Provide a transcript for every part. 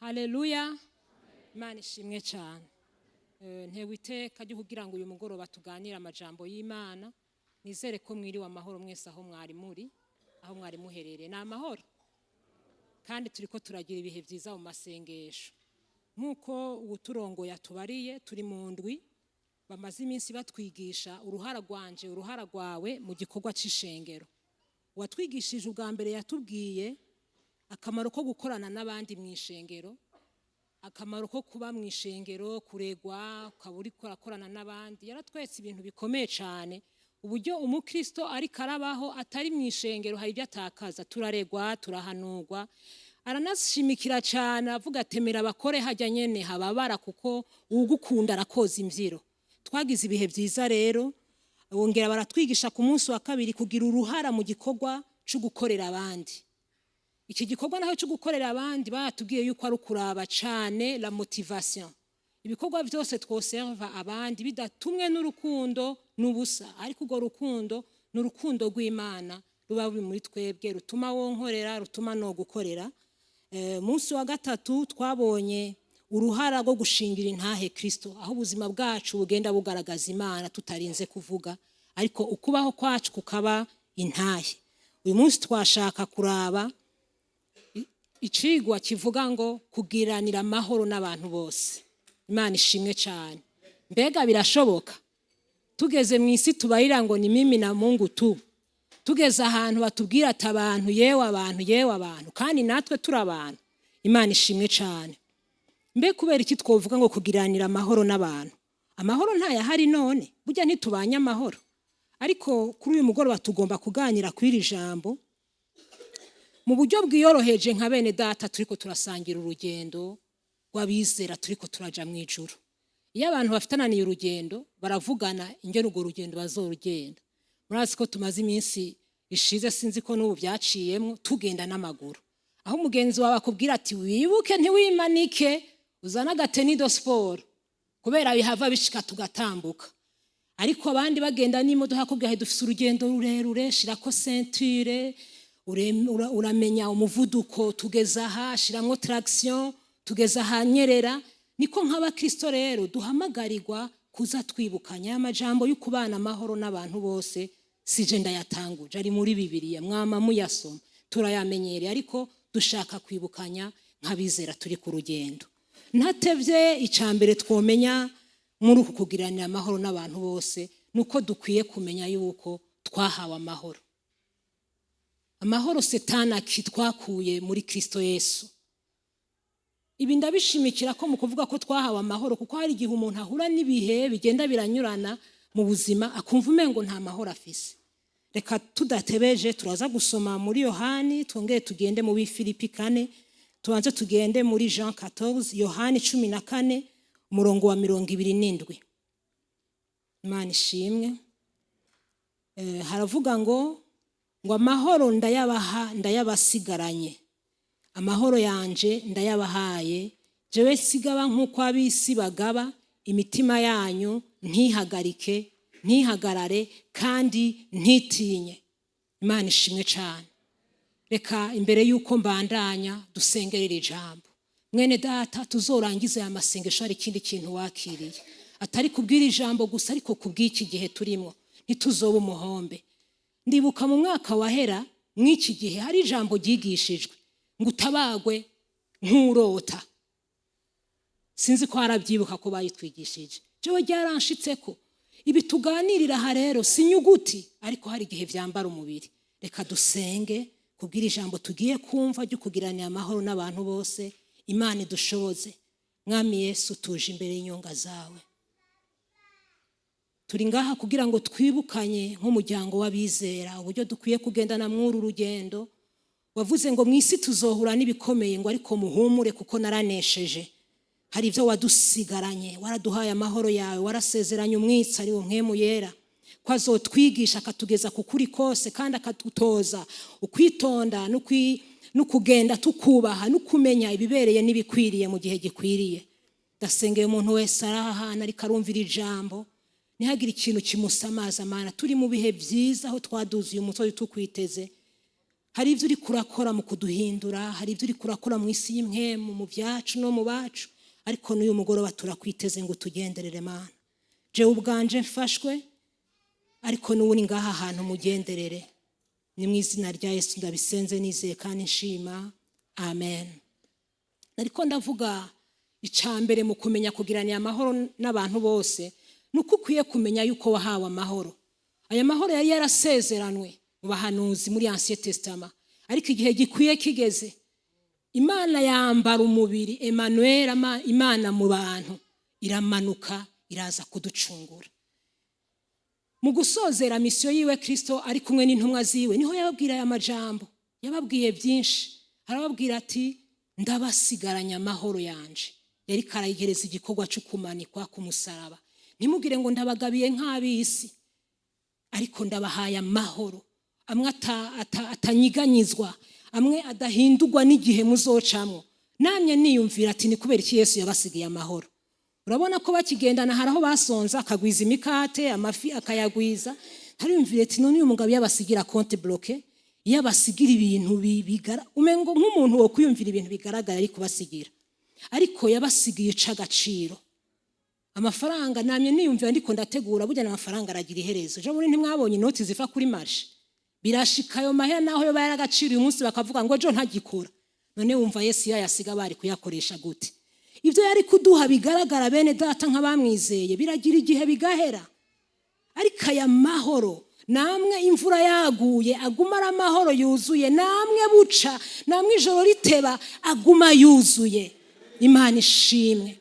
Haleluya! Imana ishimwe cyane. Ntewe iteka ryo kugira ngo uyu mugoroba tuganire amajambo y'Imana. Nizere ko mwiriwe amahoro mwese aho mwari muri, aho mwari muherereye. Ni amahoro. Kandi turiko turagira ibihe byiza mu masengesho. Nk'uko uwuturongoye atubariye, turi mu ndwi bamaze iminsi batwigisha uruhara rwanje, uruhara rwawe mu gikorwa c'ishengero. Uwatwigishije ubwa mbere yatubwiye akamaro ko gukorana n'abandi mu ishengero, akamaro ko kuba mu ishengero, kuregwa ukaba uriko urakorana n'abandi. Yaratweretse ibintu bikomeye cyane, uburyo umukristo ariko arabaho atari mu ishengero hari ibyo atakaza. Turaregwa, turahanurwa. Aranashimikira cyane avuga atemera abakore hajya nyene hababara, kuko uwugukunda arakoza imvyiro. Twagize ibihe byiza rero. Bongera baratwigisha ku munsi wa kabiri kugira uruhara mu gikorwa cyo gukorera abandi. Iki gikorwa naho cyo gukorera abandi, batubwiye yuko ari ukuraba cane la motivation. Ibikorwa byose twoserva abandi bidatumwe n'urukundo n'ubusa, ariko urwo rukundo ni urukundo rw'Imana ruba ruri muri twebwe, rutuma wonkorera, rutuma no gukorera. Munsi wa gatatu twabonye uruhara rwo gushingira intahe Kristo, aho ubuzima bwacu bugenda bugaragaza Imana tutarinze kuvuga, ariko ukubaho kwacu kukaba intahe. Uyu munsi twashaka kuraba icigwa kivuga ngo kugiranira amahoro n'abantu bose. Imana ishimwe cyane. Mbega birashoboka? Tugeze mu isi tubarira ngo ni mimi na Mungu tu. Tugeze ahantu batubwira ati abantu, yewe abantu, yewe abantu, kandi natwe turi abantu. Imana ishimwe cyane. Mbe kubera iki twovuga ngo kugiranira amahoro n'abantu? Amahoro ntayahari none? Burya ntitubanye amahoro? Ariko kuri uyu mugoroba tugomba kuganira kuri iri jambo mu buryo bwiyoroheje, nka bene data turiko turasangira urugendo rw'abizera, turiko turaja mu ijuru. Iyo abantu bafitananiye urugendo, baravugana ingene urwo rugendo bazorugenda. Murazi ko tumaze iminsi ishize, sinzi ko n'ubu byaciyemwo, tugenda n'amaguru, aho umugenzi wawe akubwira ati: "Wibuke ntiwimanike, uzane aga tenue de sport," kubera bihava bishika tugatambuka. Ariko abandi bagenda n'imodoka, akubwira ati: "Dufise urugendo rurerure, shirako ceinture, uramenya umuvuduko, tugeze aha, shiramwo traction, tugeze ahanyerera." Niko nk'abakristo rero duhamagarirwa kuza twibukanya aya majambo yo kubana amahoro n'abantu bose. Sije ndayatanguje, ari muri Bibiliya, mwama muyasoma, turayamenyereye, ariko dushaka kwibukanya nk'abizera turi ku rugendo. Ntatevye, icya mbere twomenya muri uku kugiranira amahoro n'abantu bose ni uko dukwiye kumenya yuko twahawe amahoro, amahoro setani twakuye muri Kristo Yesu. Ibi ndabishimikira ko mu kuvuga ko twahawe amahoro, kuko hari igihe umuntu ahura n'ibihe bigenda biranyurana mu buzima, akumva umengo nta mahoro afise. Reka tudatebeje, turaza gusoma muri Yohani, twongere tugende mu Bifilipi 4, tubanze tugende muri Jean 14. Yohani 14, umurongo wa 27. Imana ishimwe. Haravuga ngo: "Amahoro ndayabaha, ndayabasigaranye, amahoro yanje ndayabahaye. Jewe sigaba nk'uko ab'isi bagaba. Imitima yanyu ntihagarike, ntihagarare kandi ntitinye." Imana ishimwe cyane. Reka imbere y'uko mbandanya dusengerera ijambo. Mwene data, tuzorangize aya masengesho hari ikindi kintu wakiriye, atari kubwira ijambo gusa, ariko kubw'iki gihe turimo ntituzobe umuhombe. Ndibuka mu mwaka wahera mw'iki gihe hari ijambo ryigishijwe ngo utabagwe nk'urota. Sinzi ko harabyibuka ko bayitwigishije. Jewe ryaranshitse ko ibi tuganirira aha rero si inyuguti, ariko hari igihe vyambara umubiri. Reka dusenge kubwira ijambo tugiye kumva ryo kugiranira amahoro n'abantu bose. Imana idushoboze. Mwami Yesu, tuje imbere y'inyonga zawe. Turi ngaha kugira ngo twibukanye nk'umuryango w'abizera uburyo dukwiye kugendana mw'uru rugendo. Wavuze ngo mu isi tuzohura n'ibikomeye, ngo ariko muhumure kuko naranesheje. Hari ibyo wadusigaranye, waraduhaye amahoro yawe, warasezeranye umwitsi ari wo Mpwemu Yera ko azotwigisha akatugeza ku kuri kose, kandi akadutoza ukwitonda no kugenda tukubaha no kumenya ibibereye n'ibikwiriye mu gihe gikwiriye. Ndasengeye umuntu wese ari aha hantu ariko arumvira ijambo, ntihagire ikintu kimusamaza. Mana, turi mu bihe byiza aho twaduzuye umusozi tukwiteze. Hari ibyo uri kurakora mu kuduhindura, hari ibyo uri kurakora mu isi y'impwemu, mu byacu no mu bacu, ariko n'uyu mugoroba turakwiteze ngo tugenderere. Mana, jewe ubwanje mfashwe, ariko n'ubu ngaha hantu mugenderere. Ni mu izina rya Yesu ndabisenze nizeye kandi nshima, amen. Ariko ndavuga, icya mbere mu kumenya kugiranira amahoro n'abantu bose ni uko ukwiye kumenya yuko wahawe amahoro. Aya mahoro yari yarasezeranwe mu bahanuzi muri Ancien Testament, ariko igihe gikwiye kigeze, Imana yambara umubiri, Emmanuel, Imana mu bantu, iramanuka iraza kuducungura. Mu gusozera mission yiwe, Kirisito ari kumwe n'intumwa ziwe, niho yababwira aya majambo. Yababwiye byinshi, arababwira ati: "Ndabasigaranye amahoro yanje." Yari karayigereza igikorwa cyo kumanikwa ku musaraba. "Ntimugire ngo ndabagabiye nk'ab'isi, ariko ndabahaye amahoro amwe atanyiganyizwa, amwe adahindurwa n'igihe muzocamwo." Namye niyumvira ati: "Ni kubera iki Yesu yabasigiye amahoro?" Urabona ko bakigendana hari aho basonza, akagwiza imikate, amafi akayagwiza. Ntariyumvire ati: "None uyu mugabo yabasigira compte bloqué, iyo abasigira ibintu bigara umengo nk'umuntu wo kwiyumvira ibintu bigaragara ari kubasigira?" Ariko yabasigiye ic'agaciro, amafaranga. Namye niyumvira ndiko ndategura, burya n'amafaranga aragira iherezo. Ejo bundi ntimwabonye inoti ziva kuri marché? Birashika ayo mahera, naho yo bayari agaciro uyu munsi, bakavuga ngo ejo ntagikora. None wumva Yesu yayasiga bari kuyakoresha gute? Ibyo yari kuduha bigaragara, bene data, nk'abamwizeye, biragira igihe bigahera, ariko aya mahoro, namwe imvura yaguye aguma ari amahoro yuzuye, namwe buca, namwe ijoro riteba aguma yuzuye. Imana ishimwe.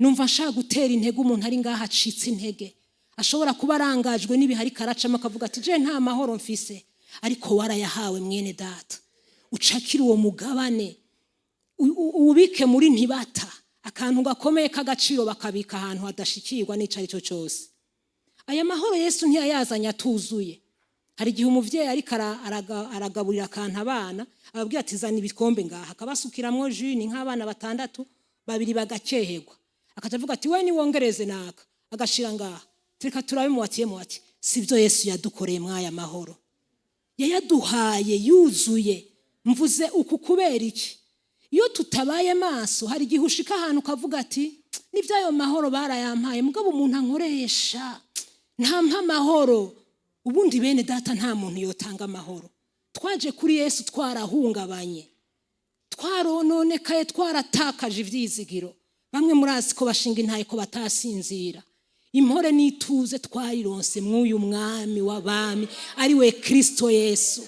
Numva nshaka gutera intege umuntu ari ngaha acitse intege, ashobora kuba arangajwe n'ibihe ariko aracamo, akavuga ati: "Je nta mahoro mfise." Ariko warayahawe, mwene data. Ucakire uwo mugabane, uwubike muri ntibata, akantu gakomeye k'agaciro bakabika ahantu hadashikirwa n'icyo ari cyo cyose. Aya mahoro Yesu ntiyayazanye atuzuye. Hari igihe umuvyeyi ariko aragaburira akantu abana, ababwira ati: "Zana ibikombe ngaha," akabasukiramwo jus, ni nk'abana batandatu, babiri bagakeherwa, akaca avuga ati: "We niwongereze naka," agashira ngaha, "Reka turabe muwatiye muwati." Sibyo Yesu yadukoreye mw'aya mahoro, yayaduhaye yuzuye. Mvuze uku kubera iki? Iyo tutabaye maso, hari igihe ushika ahantu ukavuga ati: "Nibyo, ayo mahoro barayampaye, mugabo umuntu ankoresha ntampa amahoro." Ubundi, bene data, nta muntu yotanga amahoro. Twaje kuri Yesu twarahungabanye, twarononekaye, twaratakaje ibyizigiro. Bamwe murazi ko bashinga intaye ko batasinzira. Impore n'ituze twarironse mw'uyu mwami w'abami, ari we Kirisito Yesu.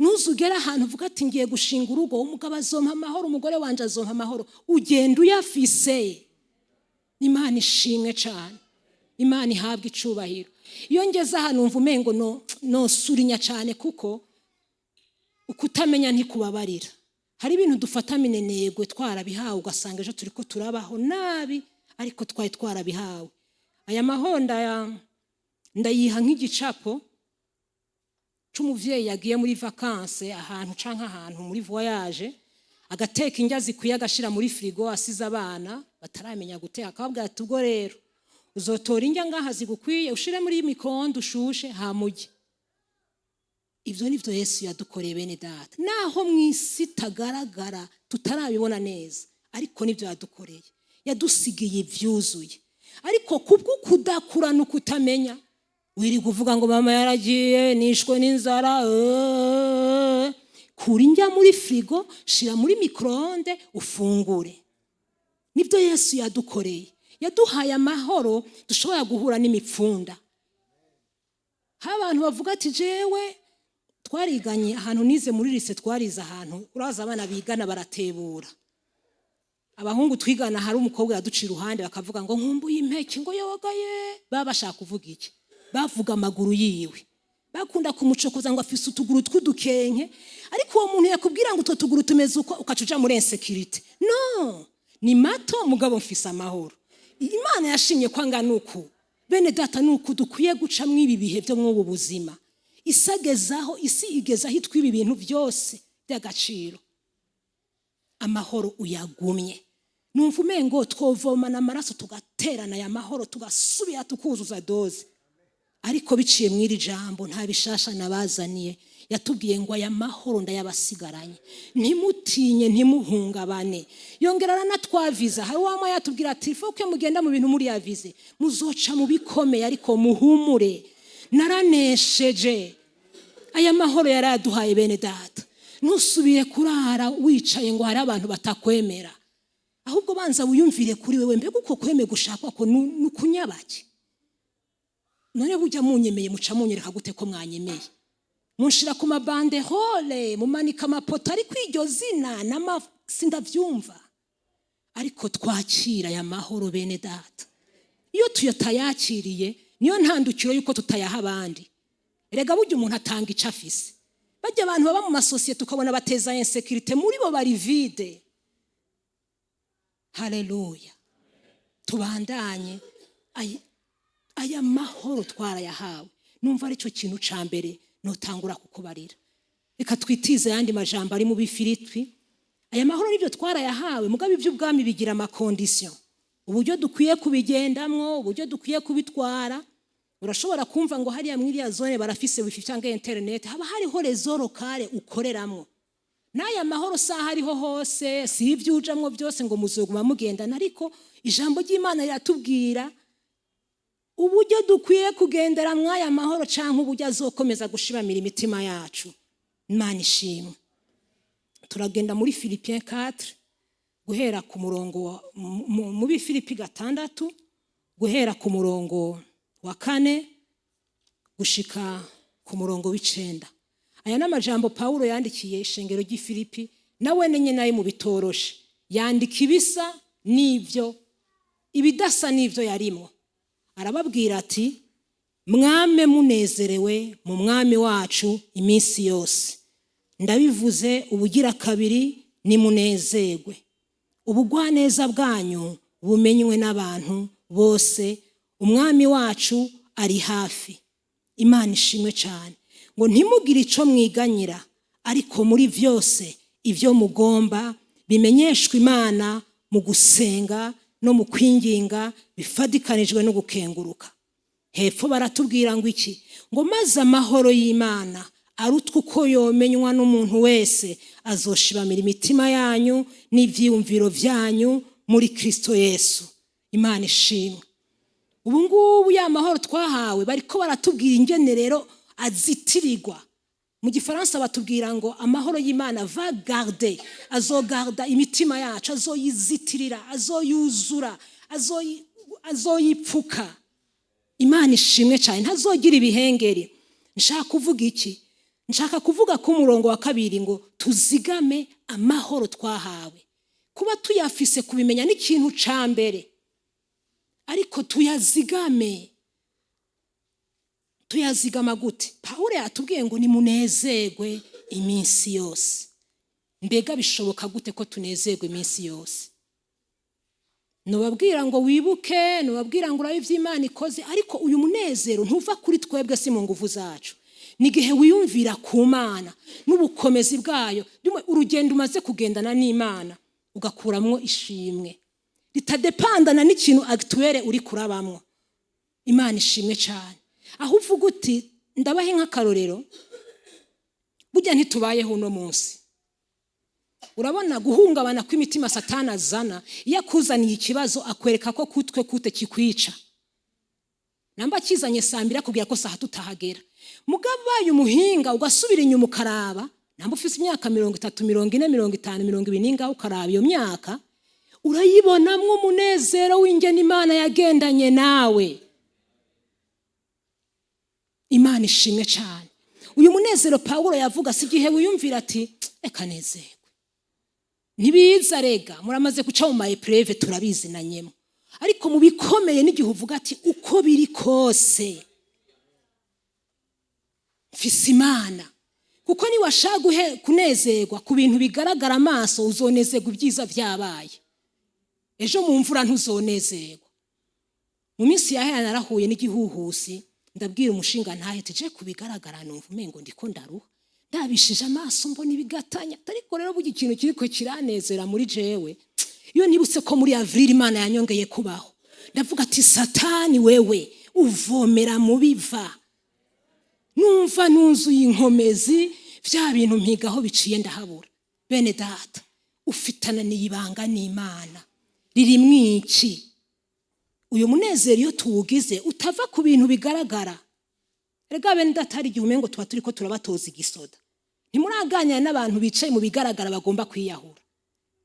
Ntuzugere ahantu uvuga ati: "Ngiye gushinga urugo, umugabo azompa amahoro, umugore wanjye azompa amahoro." Ugenda uyafise. Imana ishimwe cyane, Imana ihabwa icubahiro. Iyo ngeze ahantu numva umengo no nosurinya cyane, kuko ukutamenya ntikubabarira. Hari ibintu dufata minenegwe twarabihawe, ugasanga ejo turi ko turabaho nabi, ariko twari twarabihawe. Aya mahoro ndayiha nk'igicapo c'umuvyeyi yagiye muri vacances ahantu canke ahantu muri voyage, agateka indya zikwiye, agashira muri frigo, asize abana bataramenya guteka, akababwira ati: "Ubwo rero uzotora indya ngaha zigukwiye, ushire muri micro-ondes, ushushe hamujye." Ibyo ni byo Yesu yadukoreye, bene data. Naho mu isi itagaragara, tutarabibona neza, ariko nibyo yadukoreye. Yadusigiye ibyuzuye, ariko kubwo kudakura no kutamenya, wirirwa uvuga ngo: "Mama yaragiye, nishwe n'inzara." Kura indya muri frigo, shira muri micro-ondes, ufungure. Nibyo Yesu yadukoreye. Yaduhaye amahoro dushobora guhura n'imipfunda. Hari abantu bavuga ati: "Jewe twariganye ahantu nize muri lycée, twarize ahantu." Uraza abana bigana baratebura. Abahungu twigana, hari umukobwa yaduca iruhande, bakavuga ngo: "Nkumbuye impeke," ngo yogaye. Baba bashaka kuvuga iki? Bavuga amaguru yiwe. Bakunda kumucokoza ngo afise utuguru tw'udukenke. Ariko uwo muntu yakubwira ngo utwo tuguru tumeze uko, ukaca uja muri insécurité. No ni mato, mugabo mfise amahoro. Imana yashimye ko angana uku. Bene data, ni uku dukwiye guca mw'ibi bihe byo mw'ubu buzima. Isi agezaho, isi igezaho itwiba ibintu byose by'agaciro. Amahoro uyagumye. Numva umengo twovomana amaraso, tugaterana aya mahoro, tugasubira tukuzuza dose. Ariko biciye mu iri jambo, nta bishasha nabazaniye. Yatubwiye ngo: "Aya mahoro ndayabasigaranye, ntimutinye, ntimuhungabane." Yongera aranatwaviza. Hari uwamwe yatubwira ati: "Foke mugenda mu bintu muri yavize, muzoca mu bikomeye, ariko muhumure, naranesheje." Aya mahoro yarayaduhaye. Bene data, ntusubire kurara wicaye ngo hari abantu batakwemera. Ahubwo banza wiyumvire kuri wewe: mbega uko kweme gushakwa ko ni ukunyabaki? None burya munyemeye, muca munyereka gute ko mwanyemeye? Munshira ku ma banderoles, mumanika amapoto, ariko iryo zina sindavyumva. Ariko twakira aya mahoro, bene data. Iyo tuyatayakiriye, niyo ntandukiro y'uko tutayaha abandi. Erega burya umuntu atanga icyo afise. Bajya abantu baba mu masosiyete, ukabona bateza insécurité, muri bo bari vide. Haleluya! Tubandanye. Aya mahoro twarayahawe. Numva aricyo kintu ca mbere notangura kukubarira. Reka twitize ayandi majambo ari mu Bifilipi. Aya mahoro nibyo twarayahawe, mugabo iby'ubwami bigira ama conditions, uburyo dukwiye kubigendamwo, uburyo dukwiye kubitwara. Urashobora kumva ngo hariya muri iriya zone barafise wifi cyangwa internet, haba hariho réseau locale ukoreramwo. N'aya mahoro saha ariho hose, si ibyo ujamwo byose ngo muzoguma mugendana. Ariko ijambo ry'Imana riratubwira uburyo dukwiye kugendera mw'aya mahoro, cyangwa uburyo azokomeza gushibamira imitima yacu. Imana ishimwe. Turagenda muri Philippiens 4 guhera ku murongo mu Bifilipi 6, guhera ku murongo wa 4 gushika ku murongo w'9. Aya ni amajambo Pawulo yandikiye ishengero ry'i Filipi. Nawe nyine nayo mu bitoroshe yandika ibisa n'ibyo, ibidasa n'ibyo yarimwo. Arababwira ati: "Mwame munezerewe mu Mwami wacu iminsi yose. Ndabivuze ubugira kabiri, nimunezerwe. Ubugwaneza bwanyu bumenywe n'abantu bose. Umwami wacu ari hafi." Imana ishimwe cyane. Ngo: "Ntimugire icyo mwiganyira, ariko muri byose ibyo mugomba bimenyeshwa Imana mu gusenga no mu kwinginga bifadikanijwe no gukenguruka." Hepfo baratubwira ngo iki? Ngo: "Maze amahoro y'Imana arutwa uko yomenywa n'umuntu wese azoshibamira imitima yanyu n'ibyiyumviro byanyu muri Kristo Yesu." Imana ishimwe. Ubu ngubu ya mahoro twahawe, bariko baratubwira ingene rero azitirirwa. Mu Gifaransa batubwira ngo amahoro y'Imana va garder, azogarda imitima yacu, azoyizitirira, azoyuzura, azoyipfuka. Imana ishimwe cyane. Ntazogira ibihengeri. Nshaka kuvuga iki? Nshaka kuvuga ko umurongo wa 2 ngo tuzigame amahoro twahawe. Kuba tuyafise, kubimenya n'ikintu ca mbere, ariko tuyazigame. Tuyazigama gute? Pawulo yatubwiye ngo nimunezerwe iminsi yose. Mbega bishoboka gute ko tunezerwa iminsi yose? Nubabwira ngo wibuke, nubabwira ngo urabe ibyo Imana ikoze. Ariko uyu munezero ntuva kuri twebwe, si mu nguvu zacu. Ni igihe wiyumvira ku Mana n'ubukomezi bwayo, urugendo umaze kugendana n'Imana, ugakuramwo ishimwe ritadepandana n'ikintu actuel uri kurabamwo. Imana ishimwe cyane. Aho uvuga uti, ndabahe nk'akarorero: burya ntitubayeho uno munsi. Urabona guhungabana kw'imitima Satani azana. Iyo akuzaniye ikibazo, akwereka ko kutwe kute kikwica. Namba akizanye saa 2, akubwira ko saa tutahagera. Mugabo ubaye umuhinga, ugasubira inyuma ukaraba, namba ufite imyaka 30, 40, 50, 20 n'ingaho, ukaraba iyo myaka, urayibonamwo umunezero w'ingene Imana yagendanye nawe. Imana ishimwe cyane. Uyu munezero Pawulo yavuga si igihe wiyumvira ati: "Reka nezerwe." Ntibiza rega, muramaze guca mu ma épreuves, turabizi na nyemo. Ariko mu bikomeye n'igihe uvuga ati: "Uko biri kose mfise Imana." Kuko niwashaka kunezerwa ku bintu bigaragara amaso, uzonezerwa ibyiza byabaye. Ejo mu mvura ntuzonezerwa. Mu minsi yahera narahuye n'igihuhusi, ndabwira umushinga ntahete je kubigaragara numva umengo ndiko ndaruha, ndabishije amaso mbona ibigatanya. Ariko rero burya ikintu kiriko kiranezera muri jewe, iyo nibutse ko muri avril Imana yanyongeye kubaho, ndavuga ati: "Satani wewe, Uvomera mu biva. Numva nuzuye inkomezi, bya bintu mpigaho biciye ndahabura. Bene data, ufitana ibanga n'Imana riri mwiki. Uyu munezero iyo tuwugize utava ku bintu bigaragara. Rega bene data, hari igihe umengo tuba turiko turabatoza igisoda. Ntimuraganira n'abantu bicaye mu bigaragara bagomba kwiyahura.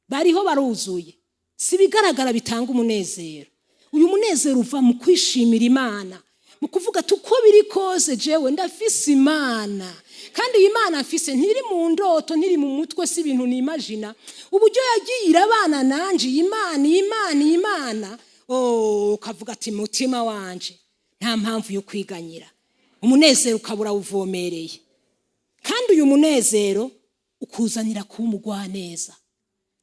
Bariho baruzuye. Si ibigaragara bitanga umunezero. Uyu munezero uva mu kwishimira Imana, mu kuvuga ati: "Uko biri kose, jewe ndafise Imana, kandi iyi Mana mfise ntiri mu ndoto, ntiri mu mutwe, si ibintu nimajina. Uburyo yagiye irabana nanje, iyi Imana, iyi Imana, iyi Imana." Oh, ukavuga ati: "Mutima wanje, nta mpamvu yo kwiganyira." Umunezero ukabura uvomereye. Kandi uyu munezero ukuzanira kuba umugwaneza.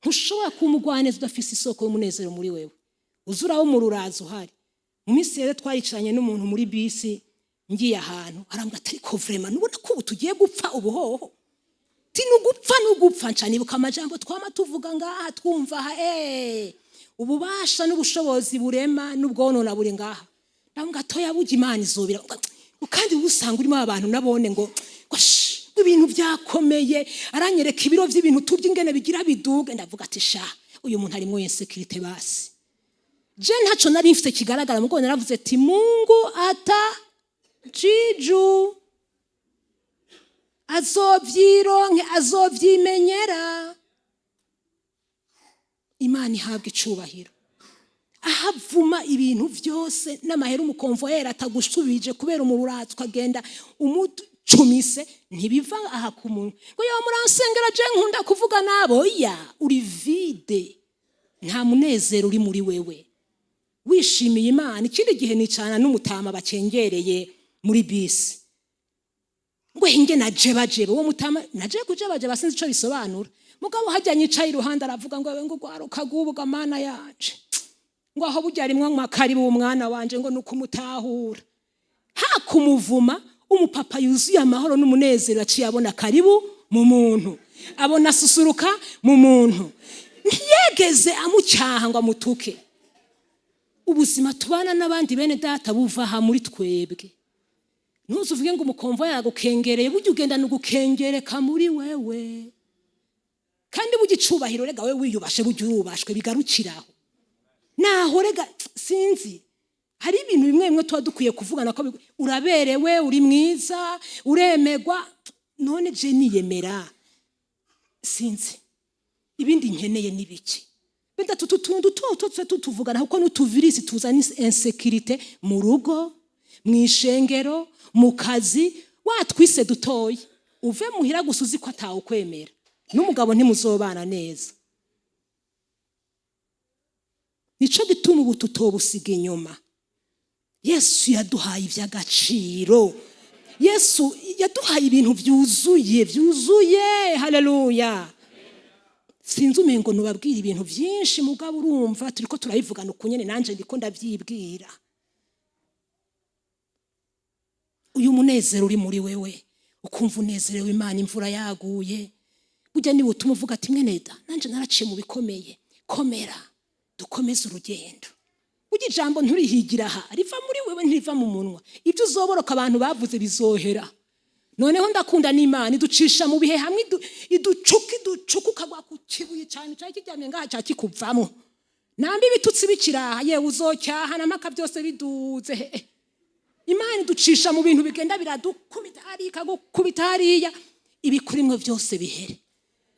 Ntushobora kuba umugwaneza udafise isoko y'umunezero muri wewe. Uza uraho mu ruraza uhari. Mu minsi rero twaricaranye n'umuntu muri bisi ngiye ahantu, arambwira ati: "Ariko vraiment nubona ko ubu tugiye gupfa ubuhoho?" Ti nugupfa, nugupfa. Nca nibuka amajambo twama tuvuga ngaha, twumva aha, ububasha n'ubushobozi burema n'ubwonona buri ngaha. Ndavuga atoya, burya Imana izobira. Kandi uba usanga urimo abantu nabone ngo shh, ngo ibintu byakomeye. Aranyereka ibiro by'ibintu turya ingene bigira biduge. Ndavuga ati: "Sha, uyu muntu arimwo insécurité." Basi je ntaco nari mfite kigaragara, mugo naravuze ati: "Mungu ata jiju azovyironke, azovyimenyera." Imana ihabwa icubahiro. Ahavuma ibintu byose n'amahera, umukonvoyeri atagusubije kubera umururazi, ukagenda umucumise, ntibiva aha ku munwa ngo: "Yo, muransengera, je nkunda kuvuga nabo." Ya, uri vide, nta munezero uri muri wewe. Wishimiye Imana. Ikindi gihe nicana n'umutama bakengereye muri bisi, ngo hinge najebajeba. Uwo mutama naje kujebajeba, sinzi ico bisobanura, mugabo hajya nyicaye iruhande aravuga ngo gwaruka gubuga, Mana yanje, ngo aho burya rimwe makaribu umwana wanje, ngo nuko umutahura hakumuvuma. Umupapa yuzuye amahoro n'umunezero aciye abona karibu mu muntu, abona asusuruka mu muntu, ntiyegeze amucyaha ngo amutuke. Ubuzima tubana n'abandi, bene data, buva aha muri twebwe. Ntuzuvuge ngo umukomvo yagukengereye. Burya ugendana ugukengereka muri wewe. Kandi burya icubahiro, rega we wiyubashe, burya urubashwe, bigarukiraho naho. Rega sinzi, hari ibintu bimwe bimwe tuba dukwiye kuvugana ko uraberewe, uri mwiza, uremegwa. None je niyemera, sinzi ibindi nkeneye n'ibiki. Benda tutu tuntu duto tuze tutuvugana, kuko n'utuvirisi tuzana insécurité mu rugo, mu ishengero, mu kazi. Watwise dutoya, uve muhira gusa uzi ko atawukwemera, n'umugabo ntimuzobana neza. Nico gituma ubu tutobusiga inyuma. Yesu yaduhaye iby'agaciro. Yesu yaduhaye ibintu byuzuye, byuzuye. Haleluya! Sinzi, umengo nubabwira ibintu byinshi, mugabo urumva turiko turabivugana ukunyene, nanje ndiko ndavyibwira. Uyu munezero uri muri wewe, ukumva unezerewe, Imana, imvura yaguye, burya niba utuma uvuga ati: "Mwene da, nanje naraciye mu bikomeye, komera, dukomeze urugendo." Burya ijambo nturihigira aha, riva muri wewe, ntiriva mu munwa. Ibyo uzoboroka abantu bavuze bizohera. Noneho ndakunda n'Imana iducisha mu bihe hamwe iducuka, iducuka, ukagwa ku kibuye cyane cyari kiryamye ngaha, cya kikuvamo. Namba ibitutsi bikiraha, yewe, uzocyaha namaka byose biduze. He, Imana iducisha mu bintu bigenda biradukubita hariya, ikagukubita hariya, ibikurimwe byose bihere.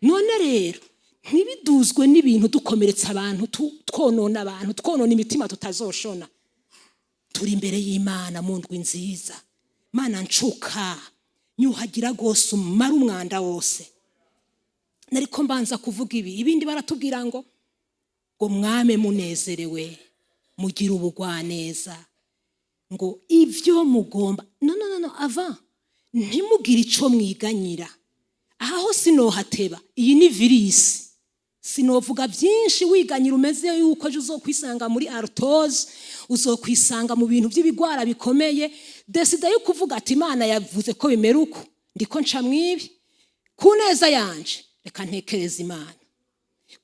None rero ntibiduzwe n'ibintu dukomeretsa abantu, twonona abantu, twonona imitima tutazoshona. Turi imbere y'Imana mu ndwi nziza. Mana, ncuka, nyuhagira rwose, umara umwanda wose. Nariko mbanza kuvuga ibi, ibindi baratubwira ngo mwame munezerewe, mugire ubugwaneza, ngo ibyo mugomba. No, no, no, no, ava ntimugire ico mwiganyira. Aha ho sinohateba, iyi ni virisi, sinovuga byinshi. Wiganyira umeze yuko ejo uzokwisanga muri arthrose, uzokwisanga mu bintu by'ibigwara bikomeye. Décida yo kuvuga ati: "Imana yavuze ko bimera uko, ndiko nca mwibi, ku neza yanje reka ntekereze Imana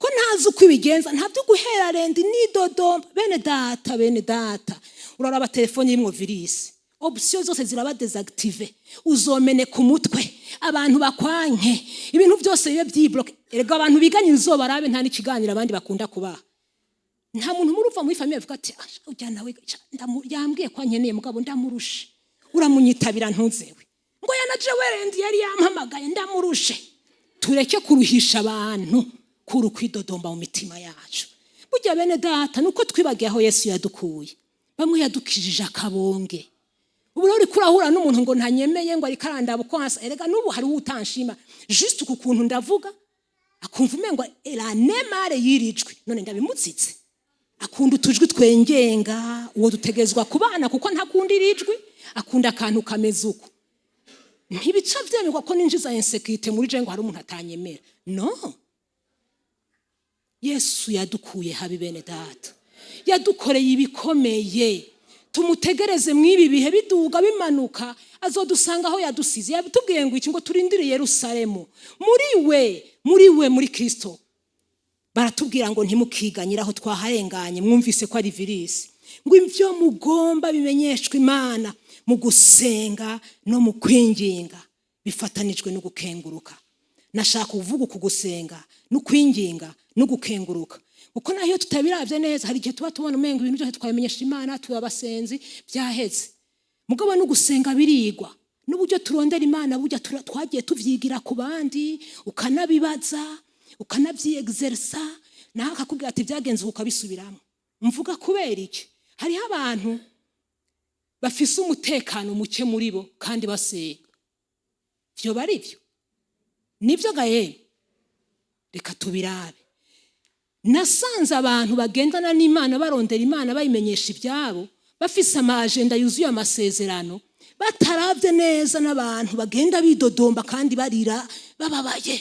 ko ntazi uko ibigenza." Nta byo guhera rendi nidodomba. Bene data, bene data, Uraraba telefone irimwo virus, options zose ziraba désactivées, uzomeneka umutwe, abantu bakwanke, ibintu byose bibe byibloqué. Erega abantu biganye uzobarabe, nta n'ikiganiro abandi bakunda kubaha. Nta muntu muri uva muri famille avuga ati: "Ah, ujya nawe yambwiye ko ankeneye, mugabo ndamurushe." Uramunyitabira ntuzewe ngo yanaje werendi yari yampamagaye, ndamurushe. Tureke kuruhisha abantu kuri ukwidodomba mu mitima yacu. Burya bene data, nuko twibagiye aho Yesu yadukuye. Bamwe yadukijije akabonge. Ubu rero uriko urahura n'umuntu ngo ntanyemeye, ngo ariko arandaba uko hasa. Erega n'ubu hariho utanshima juste ku kuntu ndavuga, akumva umengo eranemare yirijwe. None ndabimutsitse, akunda utujwi twengenga. Uwo dutegezwa kubana kuko ntakunda irijwi, akunda akantu kameze uko. Ntibica byemerwa ko ninjiza insécurité muri je ngo hari umuntu atanyemera. No Yesu yadukuye habi, bene data, yadukoreye ibikomeye. Tumutegereze mw'ibi bihe biduga bimanuka, azodusanga aho yadusize. Yatubwiye ngo iki? Ngo turindire Yerusalemu muri we, muri we, muri Kristo. Baratubwira ngo ntimukiganyire, aho twaharenganye. Mwumvise ko ari virus. Ngo ibyo mugomba bimenyeshwe Imana mu gusenga no mu kwinginga bifatanijwe no gukenguruka. Nashaka kuvuga uku gusenga no kwinginga no gukenguruka, kuko nayo tutabirabye neza, hari igihe tuba tubona umengo ibintu byose twabimenyesha Imana, tuba abasenzi, byaheze. Mugabo no gusenga birigwa, n'uburyo turondera Imana burya twagiye tuvyigira ku bandi, ukanabibaza, ukanabyiyexerça, nawe akakubwira ati byagenze, ukabisubiramo. Mvuga kubera iki? Hariho abantu bafise umutekano muke muri bo kandi basenga. Vyoba ari byo? Nibyo gaye, reka tubirabe. Nasanze abantu bagendana n'Imana, barondera Imana, bayimenyesha ibyabo, bafise ama agenda yuzuye amasezerano, batarabye neza n'abantu bagenda bidodomba kandi barira bababaye,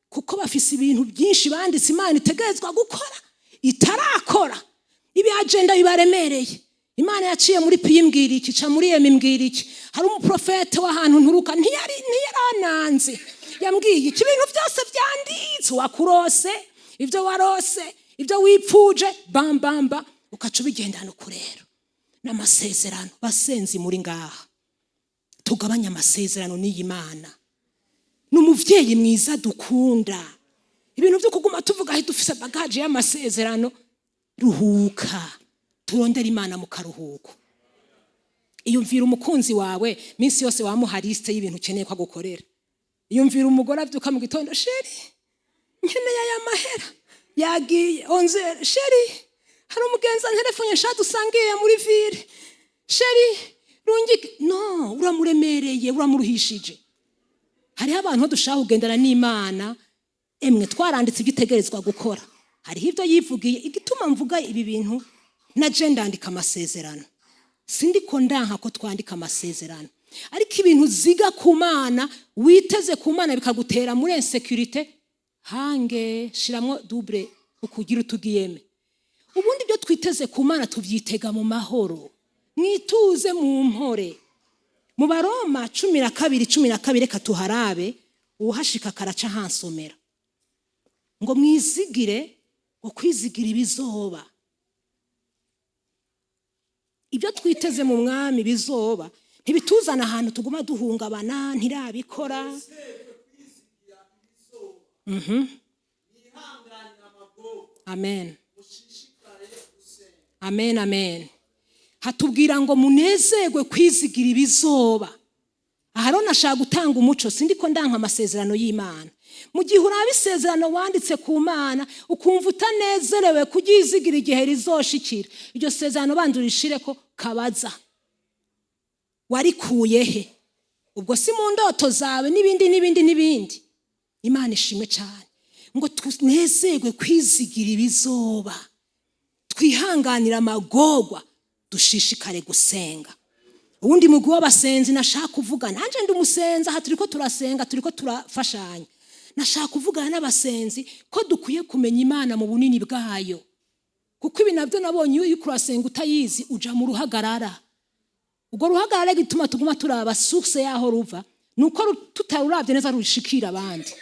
kuko bafise ibintu byinshi banditse Imana itegerezwa gukora itarakora. Ibi agenda bibaremereye. Imana yaciye muri piyi imbwira iki, ica muri emi imbwira iki, hari umuprofete w'ahantu nturuka ntiyari ntiyarananze yambwiye iki. Ibintu byose byanditse, wakurose, ibyo warose, ibyo wipfuje, bambamba, ukaca ubigendana uku. Rero n'amasezerano, basenzi muri ngaha, tugabanye amasezerano n'iyi Mana. Ni umubyeyi mwiza dukunda. Ibintu byo kuguma tuvuga aho dufise bagage y'amasezerano, ruhuka, turondere Imana mu karuhuko. Iyumvira umukunzi wawe minsi yose wamuha liste y'ibintu ukeneye ko agukorera. Iyumvira umugore abyuka mu gitondo: "Chéri, nkeneye aya mahera yagiye 11. Chéri, hari umugenzi antelefone nshaka dusangiye muri ville. Chéri, rungike." No uramuremereye, uramuruhishije. Hariho abantu dushaka kugendana n'Imana, emwe twaranditse ibyo itegerezwa gukora, hariho ibyo yivugiye. Igituma mvuga ibi bintu, na je ndandika amasezerano, sindiko ndanka ko twandika amasezerano, ariko ibintu ziga ku Mana, witeze ku Mana, bikagutera muri insécurité, hange shiramwo double ukugira utugiyeme. Ubundi ibyo twiteze ku Mana tubyitega mu mahoro, mwituze, mu mpore. Mu Baroma 12:12, reka tuharabe, uwuhashika karaca hansomera. Ngo mwizigire, ngo kwizigira ibizoba. Ibyo twiteze mu Mwami bizoba ntibituzana ahantu tuguma duhungabana, ntirabikora. Mwihanganire amagogo. Amen. Mushishikare gusenga. Amen, amen. Hatubwira ngo munezerwe kwizigira ibizoba. Aha rero nashaka gutanga umuco, sindi ko ndanka amasezerano y'Imana. Mu gihe uraba isezerano wanditse ku Mana ukumva utanezerewe kuryizigira igihe rizoshikira, iryo sezerano banza urishire ko kabaza: warikuye he? Ubwo si mu ndoto zawe n'ibindi n'ibindi n'ibindi. Imana ishimwe cyane. Ngo tunezerwe kwizigira ibizoba, twihanganire amagorwa, dushishikare gusenga. Uwundi mugwi w'abasenzi nashaka kuvuga, nanjye ndi umusenzi, aha turiko turasenga, turiko turafashanya. Nashaka kuvugana n'abasenzi ko dukwiye kumenya Imana mu bunini bwayo, kuko ibi nabyo nabonye, iyo uriko urasenga utayizi uja mu ruhagarara. Ubwo ruhagarara gituma tuguma turaba source yaho ruva, nuko tutarurabye neza rushikira abandi.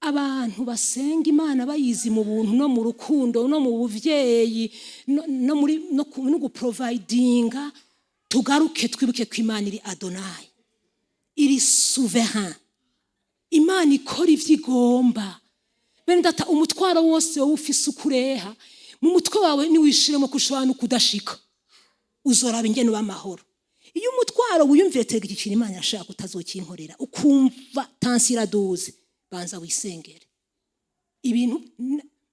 Abantu basenga Imana bayizi mu buntu no mu rukundo no mu buvyeyi no muri no guprovidinga, tugaruke twibuke ko Imana iri Adonai, iri souverain, Imana ikora ivyo igomba. Bene data, umutwaro wose wowe ufise ukureha mu mutwe wawe, niwishiremo ko ushobora no kudashika, uzoraba ingene uba amahoro. Iyo umutwaro wiyumviye tega iki kintu Imana yashaka utazokinkorera, ukumva tension iraduze, banza wisengere. Ibintu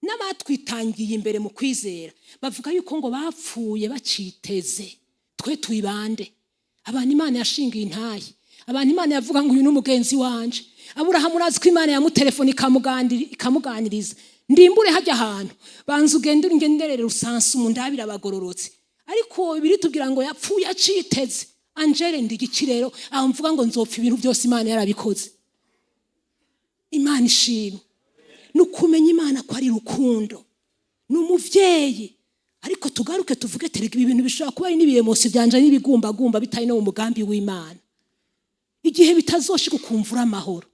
n'abatwitangiye imbere mu kwizera bavuga yuko ngo bapfuye baciteze. Twe tuyibande abantu Imana yashingiye intayi, abantu Imana yavuga ngo uyu ni umugenzi wanje. Aburahamu, urazi ko Imana yamutelefoni ikamuganiriza: "Ndimbure hajya ahantu, banza ugende ungenderere rusansumu, ndabira abagororotse." Ariko biri tubwira ngo yapfuye aciteze. Angele, ndigiki rero aho mvuga ngo nzopfa ibintu byose Imana yarabikoze? Imana ishimwe. Ni ukumenya Imana ko ari rukundo, ni umuvyeyi. Ariko tugaruke tuvuge terega ibi bintu bishobora kuba ari n'ibiyemosi byanje n'ibigumbagumba, bitari no mu mugambi w'Imana. Igihe bitazoshika ukumva uri amahoro,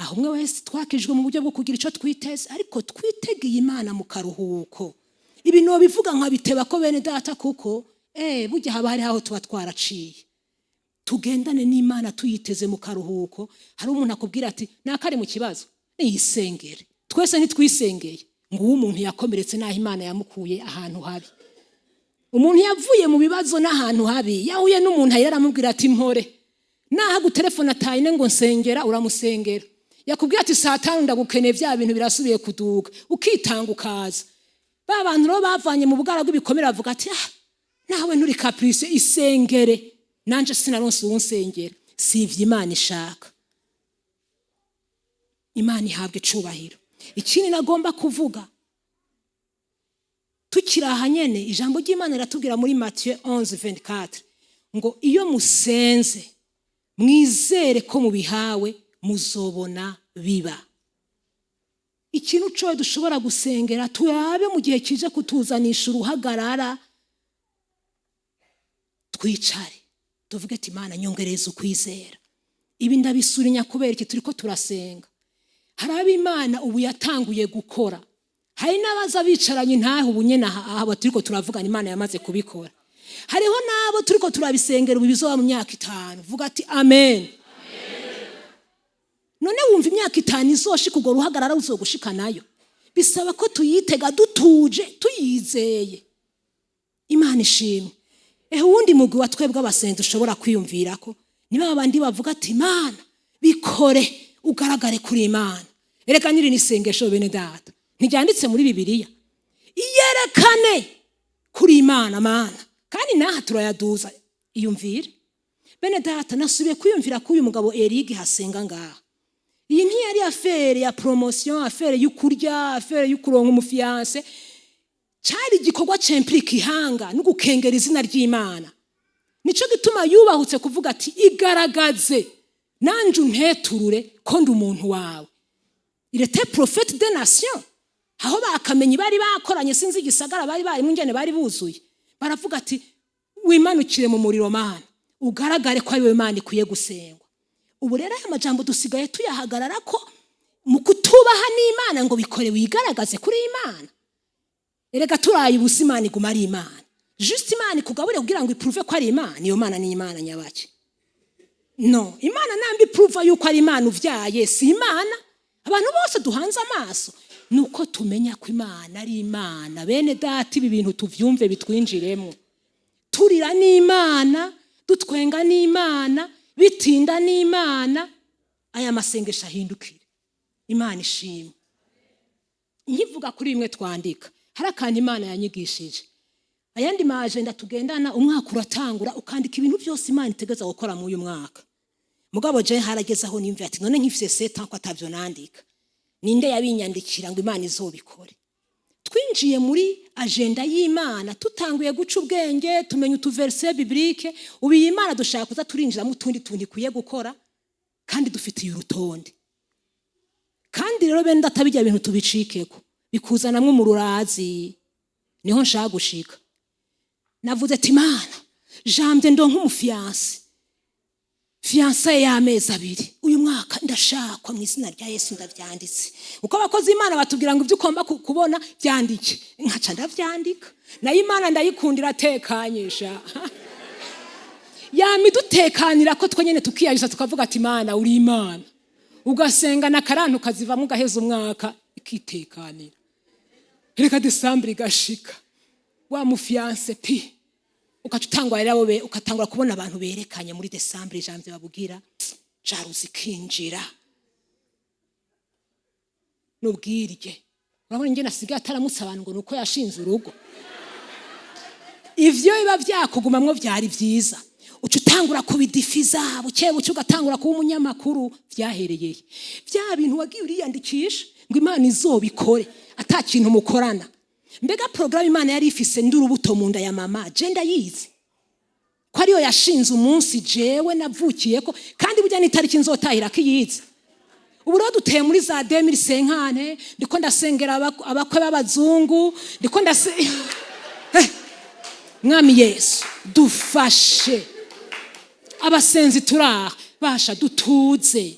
aho umwe wese twakijwe mu buryo bwo kugira icyo twiteze, ariko twitegeye Imana mu karuhuko. Ibi bivuga nkabiteba ko bene data, kuko burya haba hari aho tuba twaraciye. Tugendane n'Imana tuyiteze mu karuhuko. Hari umuntu akubwira ati nakari mu kibazo, niyisengere. Twese ntitwisengeye ngo uwo umuntu yakomeretse n'aho Imana yamukuye ahantu habi, umuntu yavuye mu bibazo n'ahantu habi, yahuye n'umuntu ayera aramubwira ati mpore. Naho agutelefone atayine ngo nsengera, uramusengera. Yakubwira ati saa 5 ndagukeneye, bya bintu birasubiye kuduga, ukitanga ukaza. Ba bantu rero bavanye mu bugara bw'ibikomere bavuga ati ah, nawe nturi caprice, isengere. Nanje sinaronse uwunsengera. Si ivyo Imana ishaka. Imana ihabwa icubahiro. Ikindi nagomba kuvuga tukiri aha nyene, ijambo ry'Imana riratubwira muri Matthieu 11:24 ngo iyo musenze mwizere ko mubihawe, muzobona biba. Ikintu cyo dushobora gusengera, turabe mu gihe kije kutuzanisha uruhagarara, twicare tuvuge ati Imana, nyongereza ukwizera. Ibi ndabisurinya kubera iki? Turi ko turasenga. Hari abo Imana ubu yatanguye gukora, hari n'abaza bicaranye intahe ubu nyene aha turiko turavugana, Imana yamaze kubikora. Hariho n'abo turiko turabisengera ubu, bizoba mu myaka 5. Vuga ati amen. None wumva imyaka 5 izoshika, urwo ruhagarara ruzogushika nayo? Bisaba ko tuyitega dutuje, tuyizeye. Imana ishimwe. Ehe, uwundi mugwi wa twebwe abasenzi ushobora kwiyumvira ko ni ba bandi bavuga ati Imana, bikore ugaragare kuri Imana. Ereka nyiri n'isengesho, bene data, ntiryanditse muri Bibiliya: iyerekane kuri Imana, mana. Kandi naha turayaduza. Iyumvire, bene data, nasubiye kwiyumvira ko uyu mugabo Erige hasenga ngaha, iyi ntiyari affaire ya promotion, affaire y'ukurya, affaire y'ukuronka umufiancé. Cyari igikorwa c'implique ihanga no gukengera izina ry'Imana. Nico gituma yubahutse kuvuga ati igaragaze nanje unteturure ko ndi umuntu wawe. Il était prophète des nations. Aho bakamenye bari bakoranye, sinzi igisagara bari barimo ingene bari buzuye, baravuga ati wimanukire mu muriro, Mana, ugaragare ko ari we Mana ikwiye gusengwa. Ubu rero aya majambo dusigaye tuyahagarara ko mu kutubaha n'Imana ngo bikore wigaragaze kuri Imana. Erega turaye ubusa, Imana iguma ari Imana. Juste Imana ikugabure kugira ngo iprouve ko ari Imana. Iyo Mana ni Imana nyabaki? No Imana namba iprouva yuko ari Imana uvyaye, si Imana abantu bose duhanze amaso. Nuko tumenya ko Imana ari Imana. Bene data, ibi bintu tuvyumve, bitwinjiremo. Turira n'Imana, dutwenga n'Imana, bitinda n'Imana, aya masengesho ahindukire. Imana ishimwe. Nkivuga kuri bimwe twandika, hari akantu Imana yanyigishije. Ayandi ma agenda tugendana, umwaka uratangura ukandika ibintu byose Imana itegeza gukora muri uyu mwaka. Mugabo je harageze aho nimva ati none nkifise 7 ko atavyo nandika, ninde yabinyandikira ngo Imana izobikore? Twinjiye muri agenda y'Imana, tutanguye guca ubwenge, tumenya utuversets bibliques. Ubu iyi Imana dushaka kuza turinjiramo utundi tuntu ikwiye gukora kandi dufitiye urutonde. Kandi rero bene ndatabijya bintu tubicikeko, bikuzanamwo umururazi. Niho nshaka gushika. Navuze ati Imana, jambye ndonka umufiancé, fiançailles y'amezi 2 uyu mwaka. Ndashakwa mu izina rya Yesu, ndavyanditse. Uko abakozi b'Imana batubwira ngo ibyo ugomba kubona byandike, nkaca ndavyandika. Nayo Imana ndayikundira, atekanyisha yama idutekanira ko twenyene tukiyayuza, tukavuga ati: "Imana, uri Imana." Ugasenga na karantu ukazivamo, ugaheza umwaka, ikitekanira. Reka décembre igashika, wa mu fiancé pi ugaca utangwa rero abo ukatangura kubona abantu berekanye muri décembre, janvier, babubwira jalousie ikinjira n'ubwirye. Urabona ingene asigaye ataramutse abantu ngo nuko yashinze urugo. Ivyo biba vyakugumamwo vyari vyiza, uca utangura kubidifiza buke buke, ugatangura kuba umunyamakuru. Vyahereyeye vya bintu wagiye uriyandikisha ngo Imana izobikore ata kintu mukorana. Mbega porogaramu Imana yari ifise ndi urubuto mu nda ya mama, je ndayizi ko ariyo yashinze umunsi jewe navukiyeko, kandi burya n'itariki nzotahira ko iyizi. Ubu rero duteye muri za 2050, ndiko ndasengera abakwe b'abazungu, ndiko ndase. Mwami Yesu, dufashe. Abasenzi turaha, basha dutuze,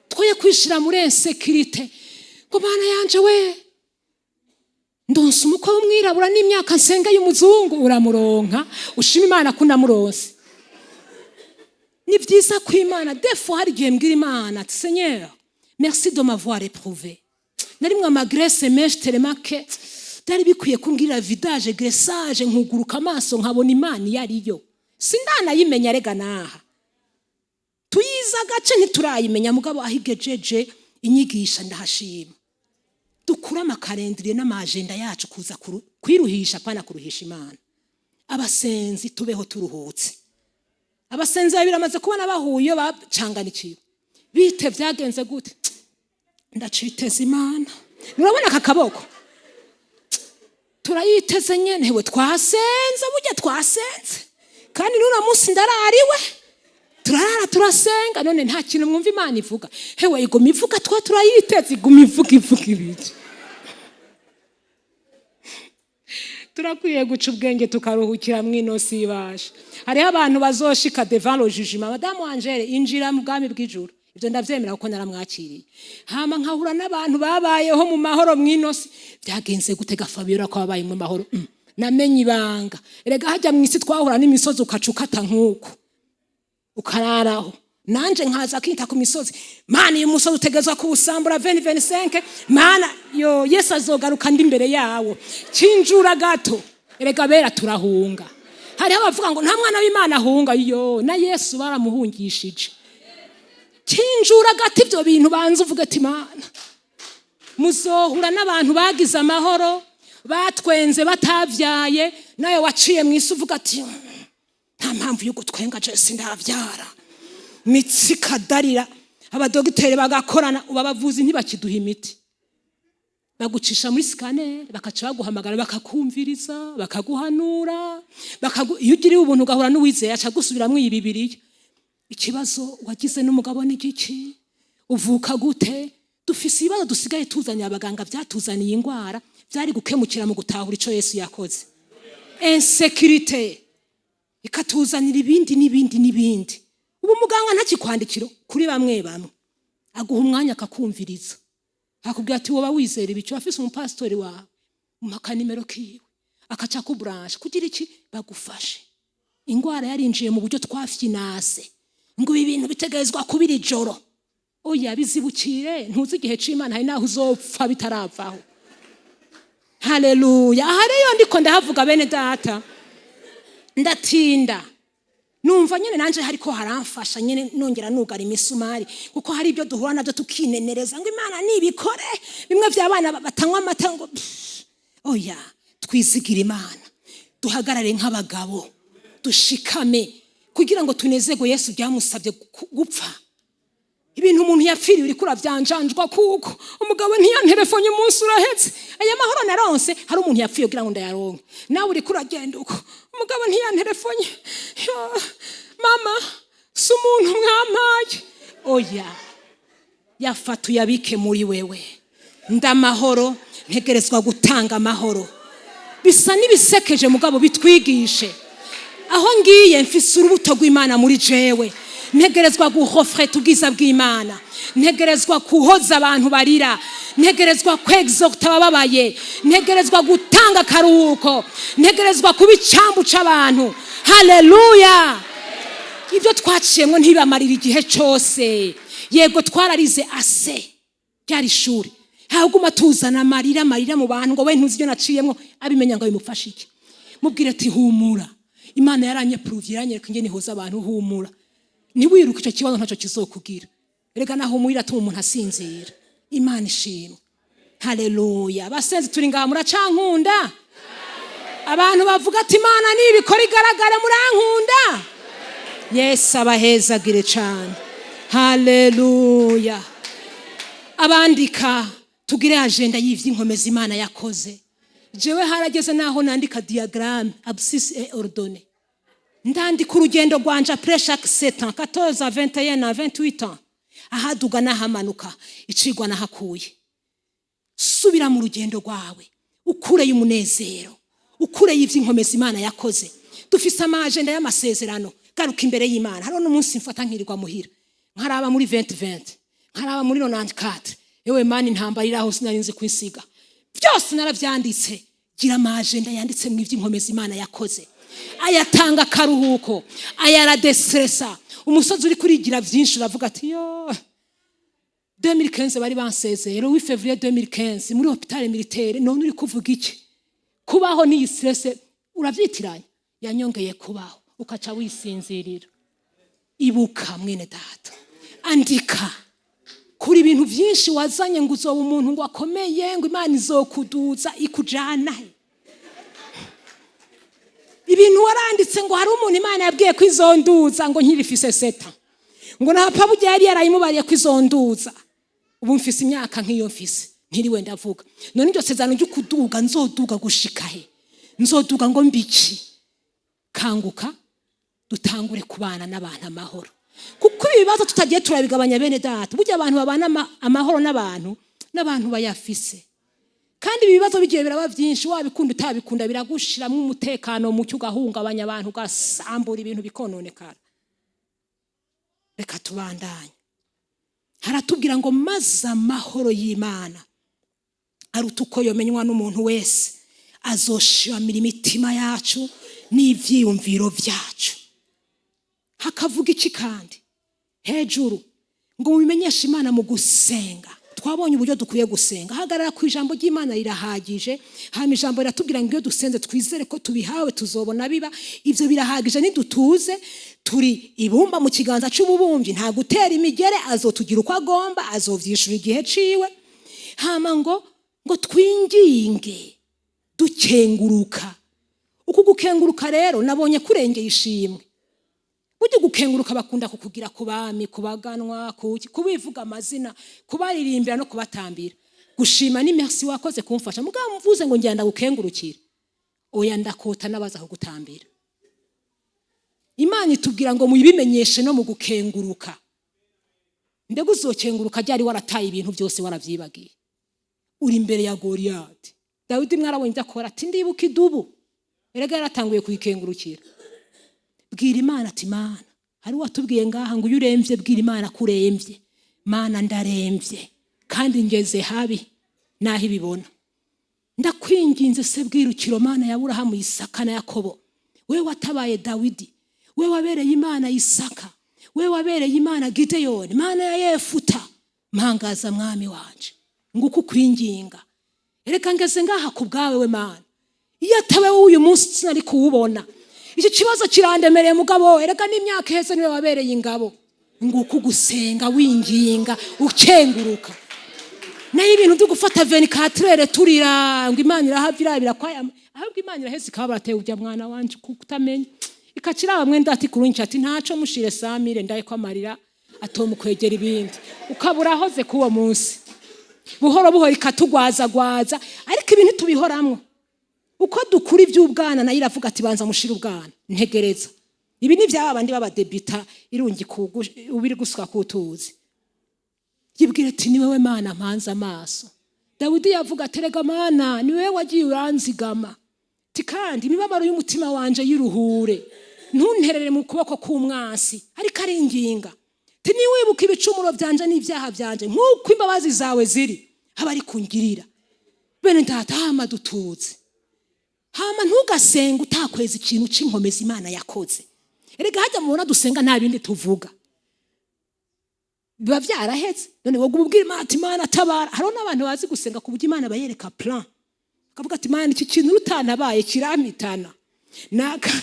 twoye kwishira muri insécurité ngo: "Bana yanje we, ndonse umukwe w'umwirabura n'imyaka nsenga y'umuzungu." Uramuronka, ushima Imana ko unamuronse. Ni byiza ko Imana, des fois hari igihe mbwira Imana ati: "Seigneur, merci de m'avoir éprouvé." Narimwe ama graisses menshi teremake byari bikwiye kumbwira vidage graissage, nkuguruka amaso nkabona Imana iyo ariyo. Sindanayimenya rega, naha tuyize agace, ntiturayimenya, mugabo aho igejeje inyigisha ndahashima. Dukure ama calendrier n'ama agenda yacu kuza kwiruhisha, pana kuruhisha Imana. Abasenzi tubeho turuhutse. Abasenzi babiri amaze kubona bahuye, iyo bacanganikiwe, bite, byagenze gute? Ndaciteza Imana. Murabona aka kaboko, turayiteze nyene. We, twasenze, burya twasenze, kandi n'uno munsi ndarariwe, turarara turasenga. None nta kintu mwumva Imana ivuga? Hewe, iguma ivuga, twa turayiteze, iguma ivuga, ivuga ibiki? Turakwiye guca ubwenge, tukaruhukira mw'ino si ibasha. Hariho abantu bazoshika devant le jugement: "Madamu Angele, injira mu bwami bw'ijuru." Ibyo ndavyemera kuko naramwakiriye. Hama nkahura n'abantu babayeho mu mahoro mw'ino si: "Byagenze gute Fabiola ko wabaye mu mahoro?" Namenye ibanga. Erega hajya mu isi twahura n'imisozi, ukaca ukata nk'uko ukararaho. Nanje nkaza kinta ku misozi: "Mana, uyu musozi utegezwa kuwusambura 2025. Mana yo, Yesu azogaruka ndi imbere yawo." Cinjura gato. Erega bera turahunga. Hariho abavuga ngo nta mwana w'Imana ahunga. Yo, na Yesu baramuhungishije. Cinjura gato ibyo bintu, banza uvuga ati: "Mana." Muzohura n'abantu bagize amahoro, batwenze batavyaye. Nawe waciye mu isi, uvuga ati: "Nta mpamvu yo gutwenga, je sindavyara." Mitsi ikadarira, abadogiteri bagakorana. Ubu abavuzi ntibakiduha imiti, bagucisha muri scanner, bakaca baguhamagara, bakakumviriza, bakaguhanura, iyo ugiriwe ubuntu ugahura n'uwizeye, aca gusubiramwo iyi Bibiliya: "Ikibazo wagize n'umugabo ni giki? Uvuka gute?" Dufise ibibazo dusigaye tuzaniye abaganga, byatuzaniye indwara byari gukemukira mu gutahura ico Yesu yakoze. Insécurité ikatuzanira ibindi n'ibindi n'ibindi. Ubu muganga ntakikwandikira. Kuri bamwe bamwe aguha umwanya, akakumviriza, akakubwira ati: "Woba wizera ibico afise umupasitori wawe, umpa akanimero kiwe." Akaca kuburansha kugira iki? Bagufashe. Ingwara yarinjiye mu buryo twafyinase ngo ibi bintu bitegerezwa kubira ijoro. Oya, bizibukire, ntuzi igihe c'Imana, hari naho uzopfa bitaravaho. Haleluya! Aha rero ndiko ndahavuga, bene data, ndatinda, numva nyine nanje hariko haramfasha nyine, nongera nugara imisumari, kuko hari ibyo duhura nabyo tukinenereza ngo Imana nibikore. Bimwe by'abana batanywa amata ngo pff, oya, twizigire Imana, duhagarare nk'abagabo, dushikame kugira ngo tunezerwe. Yesu byamusabye gupfa. Ibintu umuntu yapfiriye uriko uravyanjanjwa kuko umugabo ntiyanterefonye, umunsi urahetse. Aya mahoro naronse, hari umuntu yapfuye kugira ngo ndayaronke. Nawe uriko uragenda uko umugabo ntiyanterefonye. Ya, mama, si umuntu mwampaye. Oya, yafata uyabike muri wewe. Ndamahoro, ntegerezwa gutanga amahoro. Bisa n'ibisekeje, mugabo bitwigishe. Aho ngiye mfise urubuto rw'Imana muri jewe. Ntegerezwa guhofreta ubwiza bw'Imana, ntegerezwa kuhoza abantu barira, ntegerezwa kwexorta abababaye, ntegerezwa gutanga akaruhuko, ntegerezwa kuba icyambu c'abantu. Haleluya! Ibyo twaciyemo ntibibamarira igihe cyose. Yego, twararize, ase ryari ishuri. Haguma tuzana amarira, amarira mu bantu, ngo we ntuzi ibyo naciyemo. Abimenya ngo bimufashe iki? Mubwire ati: "Humura, Imana yaranyepuruvye, iranyereka ingene ihoza abantu. Humura, ntiwiruke, icyo kibazo ntacyo kizokugira." Erega naho humura iratuma umuntu asinzira. Imana ishimwe, haleluya! Basenzi turi ngaha, muracankunda? Abantu bavuga ati: "Imana nibikora igaragara." Murankunda? Yesu abahezagire cyane, haleluya! Abandika, tugire agenda y'ivy'inkomezi Imana yakoze. Jewe harageze naho nandika diagramme, abscisse et ordonnée. Ndandika urugendo rwanje après chaque 7 ans, 14 à 21 à 28 ans, ahaduga n'ahamanuka, icigwa nahakuye. Subira mu rugendo rwawe, ukureye umunezero, ukureye ivy'inkomezi Imana yakoze. Dufise ama agenda y'amasezerano. Garuka imbere y'Imana. Hariho n'umunsi mfata nkirirwa muhira, nkaraba muri 2020, nkaraba muri 94. Yewe Mana, intambara iri aho, sinari nzi kwisiga. Byose naravyanditse. Gira ama agenda yanditse mu ivy'inkomezi Imana yakoze. Ayatanga akaruhuko, ayaradestresa. Umusozi uri kurigira byinshi, uravuga ati: "Yo, 2015 bari bansezeye le 8 février 2015 muri hôpital militaire. None uri kuvuga iki? Kubaho n'iyi stress uravyitiranya." Yanyongeye kubaho, ukaca wisinzirira. Ibuka, mwene data, andika kuri ibintu byinshi wazanye, ngo uzoba umuntu, ngo akomeye, ngo Imana izokuduza, ikujana he? Ibintu waranditse ngo hari umuntu Imana yabwiye ko izonduza, ngo nkirifise 7 ans, ngo ntapfa, burya yari yarayimubariye ko izonduza. Ubu mfise imyaka nk'iyo mfise, ntiriwe ndavuga. None iryo sezerano ryo kuduga, nzoduga gushika he? Nzoduga ngo mbiki? Kanguka, dutangure kubana n'abantu amahoro, kuko ibi bibazo tutagiye turabigabanya. Bene data, burya abantu babana amahoro n'abantu bayafise. Kandi ibi bibazo bigiye biraba byinshi, wabikunda utabikunda, biragushiramo umutekano muke, ugahungabanya abantu, ugasambura ibintu, bikononekara. Reka tubandanye. Haratubwira ngo: "Maze amahoro y'Imana aruta uko yomenywa n'umuntu wese azoshiramira imitima yacu n'ibyiyumviro byacu." Hakavuga iki kandi hejuru? Ngo: "Mubimenyeshe Imana mu gusenga." Twabonye uburyo dukwiye gusenga. Hagarara ku ijambo ry'Imana, rirahagije. Hama ijambo riratubwira ngo iyo dusenze twizere ko tubihawe, tuzobona biba. Ibyo birahagije. Nidutuze, turi ibumba mu kiganza cy'ububumbyi, nta gutera imigere, azotugira uko agomba, azovyishura igihe ciwe. Hama ngo twinginge dukenguruka. Uku gukenguruka rero nabonye kurengeye ishimwe. Burya gukenguruka bakunda kukugira ku bami, ku baganwa, kubivuga amazina, kubaririmbira no kubatambira. Gushima ni merci, wakoze kumfasha. Mugabo mvuze ngo ngenda gukengurukira, oya, ndakota n'abaza kugutambira. Imana itubwira ngo mubimenyeshe no mu gukenguruka. Mbega uzokenguruka ryari warataye ibintu byose, warabyibagiye, uri imbere ya Goriyati? Dawidi mwarabonye ibyo akora, ati: "Ndibuka idubu." Erega yaratanguye kuyikengurukira. Bwira Imana ati: "Mana." Hari uwatubwiye ngaha ngo iyo uremvye, bwira Imana ko uremvye. "Mana, ndaremvye kandi ngeze habi, naho ibibona. Ndakwinginze se bwirukiro, Mana ya Aburahamu, Isaka na Yakobo, we watabaye Dawidi, we wabereye Imana Isaka, we wabereye Imana Gideyoni, Mana ya Yefuta, mpangaza mwami wanje, nguko ukwinginga. Reka ngeze ngaha ku bwawe we Mana. Iyo atawe wowe, uyu munsi sinari kuwubona. Iki kibazo kirandemereye, mugabo erega n'imyaka iheze niwe wabereye ingabo." Nguko ugusenga winginga ukenguruka. Nayo ibintu byo gufata 24 heures turira, ngo Imana irahava irabira kwaya, ahubwo Imana iraheze ikaba barateye ujya mwana wanje kutamenya, ikacira bamwe ndati kurunki, ati: "Ntaco, mushire samire ndaye ko amarira atomukwegera ibindi." Ukabura ahoze k'uwo munsi, buhoro buhoro ikatugwazagwaza. Ariko ibintu tubihoramwo uko dukura iby'ubwana, nayo iravuga ati: "Banza mushire ubwana, ntegereza." Ibi ni byaba bandi b'abadebita irungi ubiri gusuka kutuzi. Yibwira ati: "Ni wowe Mana mpanze amaso." Dawidi yavuga ati: "Erega Mana, ni wowe wagiye uranzigama." Ti kandi imibabaro y'umutima wanje yiruhure. Ntunterere mu kuboko k'umwansi. Ariko aringinga ti niwibuka ibicumuro byanje n'ibyaha byanje, nk'uko imbabazi zawe ziri, aba ari kungirira. Bene data, hama dutuze, hama ntugasenge utakweza ikintu c'inkomezi Imana yakoze. Erega hajya mubona dusenga, nta bindi tuvuga, biba byarahetse. None wowe ubwira Imana ati: "Imana, tabara." Hariho n'abantu bazi gusenga ku buryo Imana bayereka plan, akavuga ati: "Imana, iki kintu utanabaye kirampitana, naka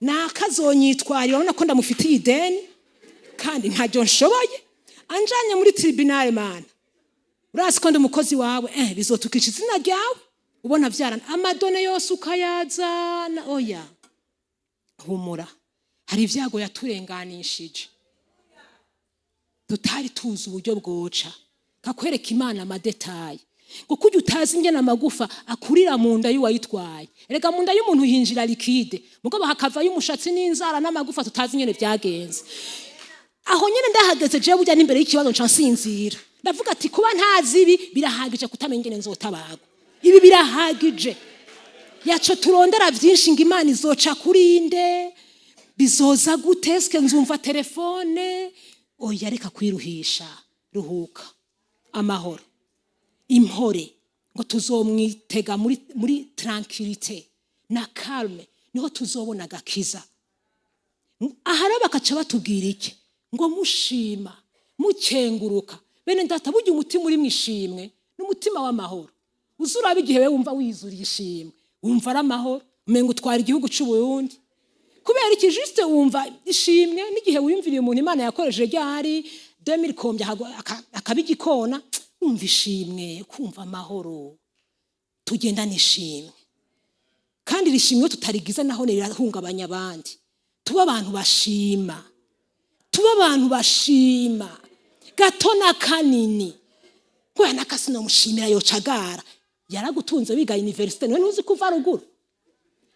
nakazonyitwarira, urabona ko ndamufitiye ideni kandi ntabyo nshoboye, anjanye muri tribunal. Mana, urazi ko ndi umukozi wawe, bizotukisha izina ryawe." Ubona byarana amadone yose ukayazana. Oya, humura, hari ibyago yaturenganishije tutari tuzi uburyo bwoca. Kakwereka Imana ama détails, ngo kujya utazi ingene amagufa akurira mu nda y'uwayitwaye. Erega mu nda y'umuntu hinjira liquide, mugabo hakavayo umushatsi n'inzara n'amagufa, tutazi ingene byagenze. Aho nyene ndahageze jewe, burya n'imbere y'ikibazo nca nsinzira. Ndavuga ati: "Kuba ntazi ibi birahagije kutamenya ingene nzotabagwa. Ibi birahagije." Yaco turondera byinshi ngo Imana izoca kurinde, bizoza gute, eske nzumva telefone? Oya, reka kwiruhisha, ruhuka amahoro, impore, ngo tuzomwitega muri tranquillité na calme, niho tuzobona agakiza. Aha rero bakaca batubwira iki? Ngo mushima, mukenguruka. Bene data, burya umutima uri mu ishimwe n'umutima w'amahoro. Uza uraba igihe we wumva wizuriye ishimwe, wumva ari amahoro, umenga utwara igihugu cy'u Burundi. Kubera iki? Juste wumva ishimwe n'igihe wiyumviriye umuntu Imana yakoresheje ryari 2000 kombya akaba igikona, wumva ishimwe, kumva amahoro. Tugendane ishimwe, kandi iri shimwe iyo tutarigize naho rirahungabanya abandi. Tuba abantu bashima, tuba abantu bashima gato na kanini. Kubera n'akasi nomushimira yocagara yaragutunze wiga université, none ntuzi kuva ruguru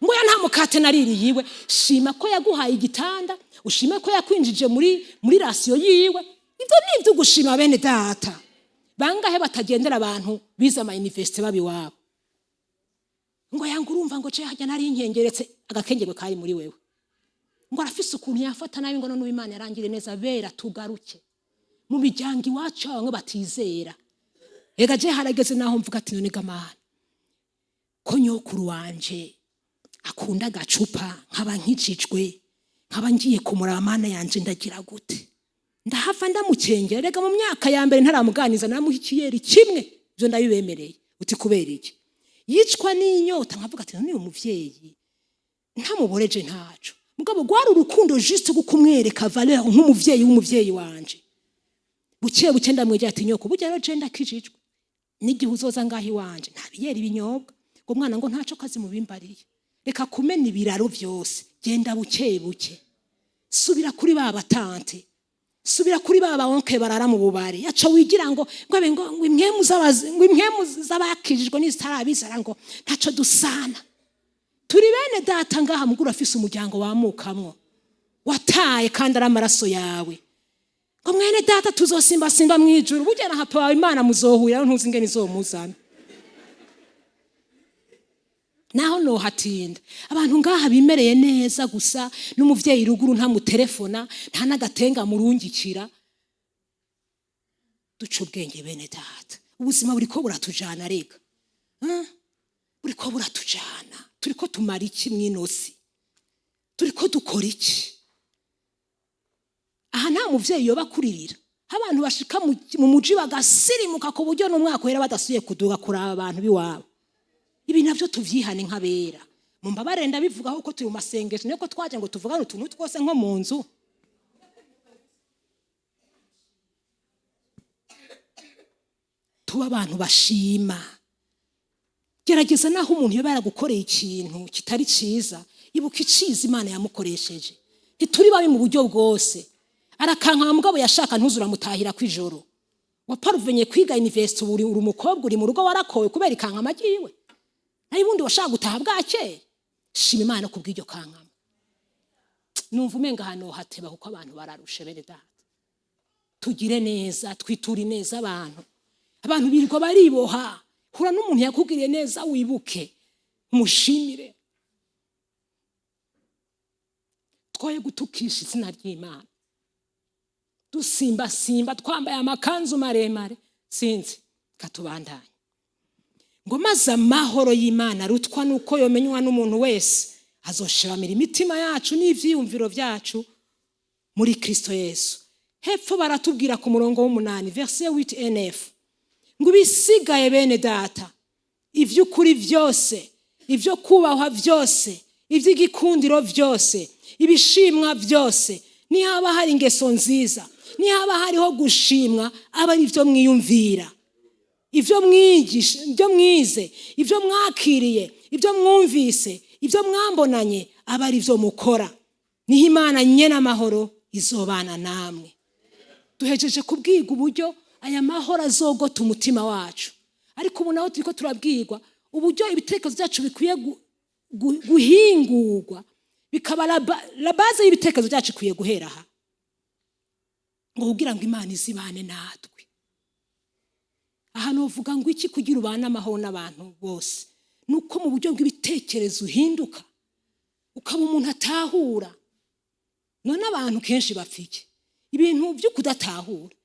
ngo ya nta mukate naririye iwe. Shima ko yaguhaye igitanda, ushime ko yakwinjije muri ration yiwe. Ibyo ni ibyo gushima, bene data. Bangahe batagendera abantu bize ama université baba iwabo, ngo yanga urumva ngo ce hajya nari nkengeretse agakengerwe kari muri wewe, ngo arafise ukuntu yafata nabi, ngo none Imana yarangire neza. Bera, tugaruke mu miryango iwacu, bamwe batizera. Ega je harageze naho mvuga ati: "None gamana ko nyokuru wanje akunda agacupa, nkaba nkijijwe, nkaba ngiye kumuraba, Mana yanje, ndagira gute?" Ndahava ndamukengera. Rega mu myaka ya mbere ntaramuganiza, naramuha ikiyeri kimwe, ibyo ndabibemereye. Uti kubera iki? Yicwa n'inyota. Nkavuga ati: "None uyu muvyeyi ntamuboreje ntaco." Mugabo rwari urukundo, juste rwo kumwereka valeur nk'umuvyeyi w'umuvyeyi wanje. Buke buke ndamwegera ati: "Nyoko, burya rero je ndakijijwe, n'igihe uzoza ngaho iwanje nta biyeri, ibinyobwa." Ngo: "Mwana," ngo, "ntaco kazi mubimbariye." Reka kumena ibiraro byose, genda buke buke, subira kuri ba batante, subira kuri ba ba oncle barara mu bubare. Yaca wigira ngo abe ngo impwemu z'abazi, ngo impwemu z'abakijijwe n'izitarabizera, ngo ntaco dusana. Turi bene data ngaha, muguru afise umuryango wamukamwo wataye kandi ari amaraso yawe. Ngo mwene data tuzosimbasimba mu ijuru, burya na hapa wawe Imana muzohurira, ntuzi ingene izomuzana. Naho nohatinda, abantu ngaha bimereye neza gusa n'umuvyeyi ruguru ntamutelefona, nta n'agatenga murungikira. Duca ubwenge, bene data, ubuzima buriko buratujana. Rega, buriko buratujana. Turiko tumara iki mw'inosi? Turiko dukora iki aha? Nta muvyeyi yoba akuririra. Abantu bashika mu muji bagasirimuka ku buryo n'umwaka uhera badasubiye kuduga kuraba abantu b'iwabo. Ibi navyo tuvyihane nk'abera. Mumbabare, ndabivugaho ko turi mu masengesho, niko twaje ngo tuvugane utuntu twose nko mu nzu. Tuba abantu bashima. Gerageza, naho umuntu yoba yaragukoreye ikintu kitari ciza, ibuka iciza Imana yamukoresheje. Ntituri babi mu buryo bwose. Arakankama, mugabo yashaka ntuzuramutahira kw'ijoro. Waparuvenye kwiga university, ubu uri umukobwa, uri mu rugo, warakowe kubera ikankama ryiwe. Nayo ubundi washaka gutaha bwakeye. Shima Imana kubw'iryo kankama. Numva umenga ahantu hateba, kuko abantu bararushe. Bene data, tugire neza, twiture neza abantu. Abantu birirwa bariboha. Hura n'umuntu yakugiriye neza, wibuke umushimire. Twoye gutukisha izina ry'Imana, dusimbasimba twambaye amakanzu maremare. Sinzi katubandanye ngo maze amahoro y'Imana arutwa nuko yomenywa n'umuntu wese azoshiramira imitima yacu n'ivyiyumviro byacu muri Kristo Yesu. Hepfo baratubwira ku murongo w'8, verset 8 nf, ngo ibisigaye, bene data, iby'ukuri byose, ibyo kubahwa byose, iby'igikundiro byose, ibishimwa byose, nihaba hari ingeso nziza, nihaba hariho gushimwa, aba ari byo mwiyumvira. Ibyo mwigisha, ibyo mwize, ibyo mwakiriye, ibyo mwumvise, ibyo mwambonanye, aba ari byo mukora, niho Imana nyene amahoro izobana namwe. Duhejeje kubwirwa uburyo aya mahoro azogota umutima wacu, ariko ubu naho turiko turabwirwa uburyo ibitekerezo byacu bikwiye guhingurwa, bikaba la base y'ibitekerezo byacu ikwiye guhera aha, ngo kugira ngo Imana izibane natwe. Aha novuga ngo iki? Kugira ubane amahoro n'abantu bose ni uko mu buryo bw'ibitekerezo uhinduka, ukaba umuntu atahura. None abantu kenshi bapfa iki? Ibintu byo kudatahura.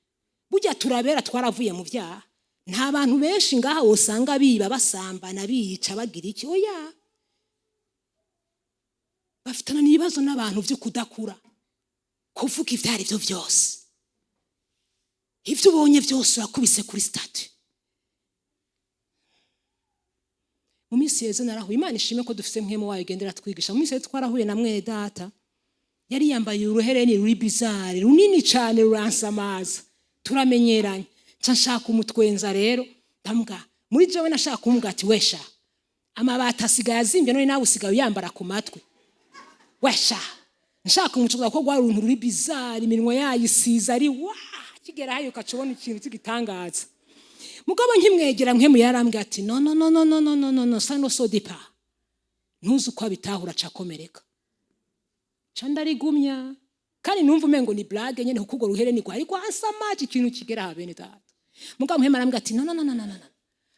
Burya turabera, twaravuye mu byaha. Nta bantu benshi ngaha wosanga biba, basambana, bica, bagira iki. Oya, bafitana ibibazo n'abantu byo kudakura, kuvuga ibyo ari byo byose, ibyo ubonye byose urakubise kuri statut. Mu minsi yeze narahuye, Imana ishime ko dufite Mpwemu wayo igendera twigisha. Mu minsi yeze twarahuye na mwene data, yari yambaye uruhereni ruri bizarre, runini cyane, ruransamaza. Turamenyeranye, nca nshaka umutwenza rero, ndambwa muri jewe nashaka kumubwira ati: "Wesha, amabati asigaye azimbye, none nawe usigaye uyambara ku matwi wesha." Nshaka umucukuza ko rwari uruntu ruri bizarre, iminwa yayisize ari wa kigera hayo, ukaca ubona ikintu cy'igitangaza. Mugabo nkimwegera, Mpwemu yarambwira ati: "No, no, no, no, no, no, no, no, no, ça ne se dit pas." Ntuzi uko abitahura, aca akomereka, ca ndarigumya. Kandi numva umengo ni blague nyene, kuko urwo ruhereni rwari rwansamaje, ikintu kigera aha, bene data. Mugabo Mpwemu arambwira ati: "No, no, no, no, no, no."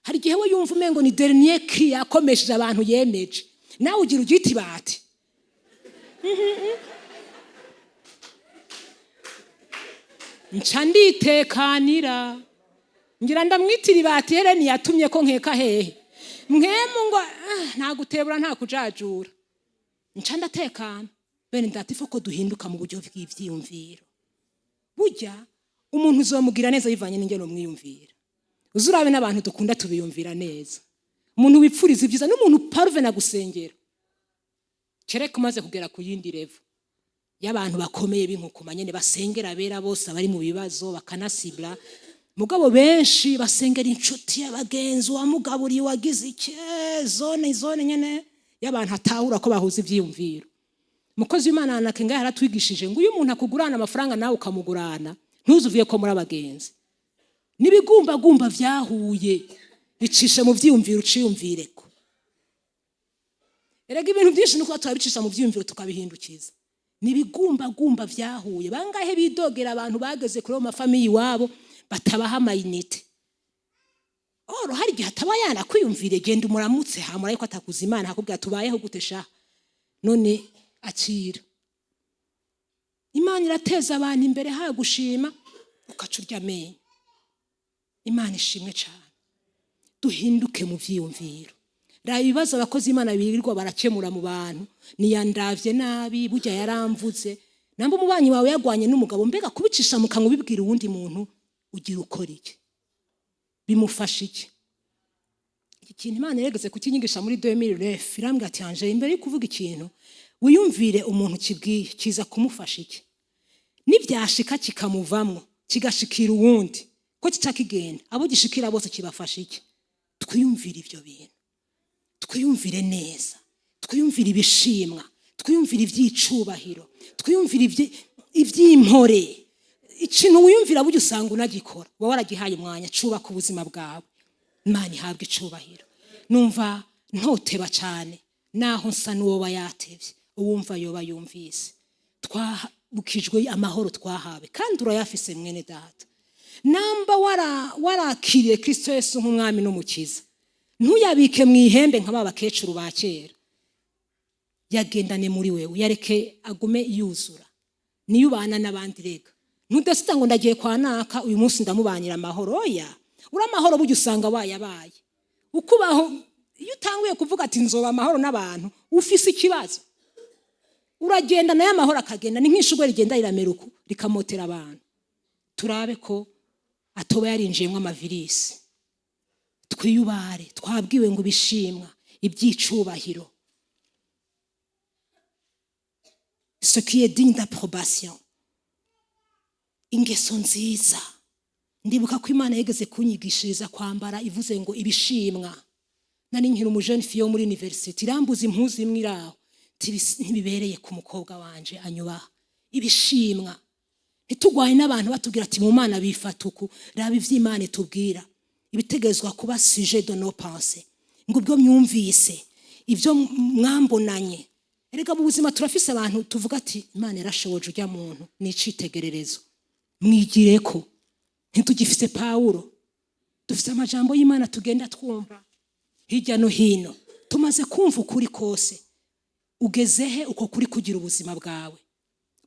Hari igihe we yumva umengo ni dernier cri yakomesheje abantu, yemeje, nawe ugira ugita ibati. Nca nditekanira, ngira ndamwitira ibati hereni yatumye ko nkeka hehe. Mpwemu ngo nta gutebura, nta kujajura. Nca ndatekana. Bene data, il faut ko duhinduka mu buryo bw'ivyiyumviro. Burya umuntu uzomugira neza bivanye n'ingene umwiyumvira. Uzi urabe n'abantu dukunda tubiyumvira neza. Umuntu wipfuriza ibyiza n'umuntu paruve na gusengera, kereka umaze kugera ku yindi level y'abantu bakomeye b'inkukuma nyene, basengera abera bose abari mu bibazo bakanasibla. Mugabo benshi basengera inshuti, y'abagenzi, uwamugaburiye, wagize iki, zone zone nyene y'abantu atahura ko bahuza ivyiyumviro. Umukozi w'Imana Anakenga yaratwigishije ngo iyo umuntu akugurana amafaranga nawe ukamugurana, ntuzuvuye ko muri abagenzi. N'ibigumbagumba vyahuye, bicishe mu vyiyumviro, uciyumvireko. Erega ibintu byinshi nuko turabicisha mu vyiyumviro tukabihindukiza. N'ibigumbagumba vyahuye. Bangahe bidogera abantu bageze kuri ayo ma familles iwabo batabaha ama unités? Oro hari igihe ataba yanakwiyumvire, genda umuramutse, hamura yuko atakuza Imana, akubwira tubayeho gute sha, none akira. Imana irateza abantu imbere, hagushima ukaca urya amenyo. Imana ishimwe cyane. Duhinduke mu vyiyumviro. Raba ibibazo abakozi Imana birirwa barakemura mu bantu: niyandavye nabi, burya yaramvuze. Namba umubanyi wawe yagwanye n'umugabo, mbega kubicisha mu kanwa ubibwira uwundi muntu, ugira ukora iki? Bimufasha iki? Iki kintu Imana yarigeze kukinyigisha muri 2009, irambwira ati: "Anje, imbere yo kuvuga ikintu, wiyumvire umuntu kibwiye kiza kumufasha iki, nibyashika kikamuvamwo kigashikira uwundi, ko kica kigenda, abo gishikira bose kibafasha iki?" Twiyumvire ibyo bintu, twiyumvire neza, twiyumvire ibishimwa, twiyumvire iby'icubahiro, twiyumvire iby'impore. Ikintu wiyumvira burya usanga unagikora, uba waragihaye umwanya, cubaka ubuzima bwawe. Imana ihabwa icubahiro. Numva ntoteba cyane, naho nsa n'uwoba yatevye, uwumva yoba yumvise. Twabukijwe amahoro twahawe, kandi urayafise, mwene data. Namba warakiriye Kristo Yesu nk'umwami n'umukiza, ntuyabike mu ihembe nka ba bakecuru ba kera. Yagendane muri wewe, yareke agume yuzura. Niyo ubana n'abandi, rega ntudasita ngo ndagiye kwa naka uyu munsi ndamubanira amahoro. Oya, uri amahoro burya usanga wayabaye ukubaho. Iyo utanguye kuvuga ati nzoba amahoro n'abantu, ufise ikibazo. Uragenda nayo amahoro akagenda, ni nk'ishurwe rigenda riramera uku rikamotera abantu. Turabe ko atoba yarinjiyemo amavirisi. Twiyubare, twabwiwe ngo ibishimwa, ibyicubahiro, ce qui est digne d'approbation, ingeso nziza. Ndibuka ko Imana yigeze kunyigishiriza kwambara, ivuze ngo ibishimwa. Nari nkiri umujene fille wo muri university, irambuza impuzu imwe iraho. Ntibibereye ku mukobwa wanje anyubaha. Ibishimwa, ntitugwaye n'abantu batubwira ati mu Mana bifata uku. Raba ivy'Imana itubwira, ibitegerezwa kuba sujet de nos pensées, ngo ubwo myumvise ibyo mwambonanye. Erega mu buzima turafise abantu tuvuga ati Imana yarashoboje ujya muntu, ni icitegererezo, mwigire ko. Ntitugifise Pawulo, dufise amajambo y'Imana tugenda twumva hirya no hino. Tumaze kumva ukuri kose. Ugeze he uko kuri kugira ubuzima bwawe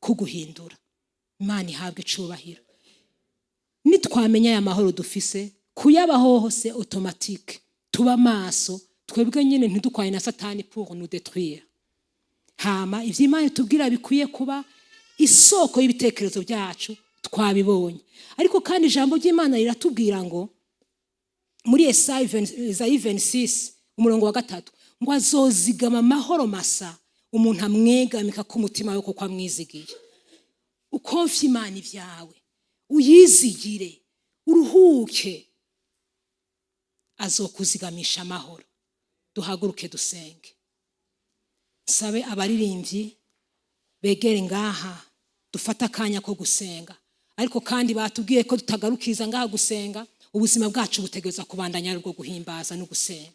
kuguhindura? Imana ihabwe icubahiro. Nitwamenya aya mahoro dufise, kuyabaho hose automatique, tuba maso twebwe nyine, ntidukwaye na Satani pour nous détruire. Hama ivyo Imana itubwira bikwiye kuba isoko y'ibitekerezo byacu twabibonye. Ariko kandi ijambo ry'Imana riratubwira ngo muri Esayi 26 umurongo wa 3 ngo azozigama amahoro masa umuntu amwegamika ku mutima we kuko amwizigiye. Ukonfye Imana ibyawe, uyizigire, uruhuke, azokuzigamisha amahoro. Duhaguruke dusenge. Nsabe abaririmbyi begere ngaha, dufate akanya ko gusenga. Ariko kandi batubwiye ko tutagarukiriza ngaha gusenga, ubuzima bwacu butegereza kubandanya ari ubwo guhimbaza no gusenga.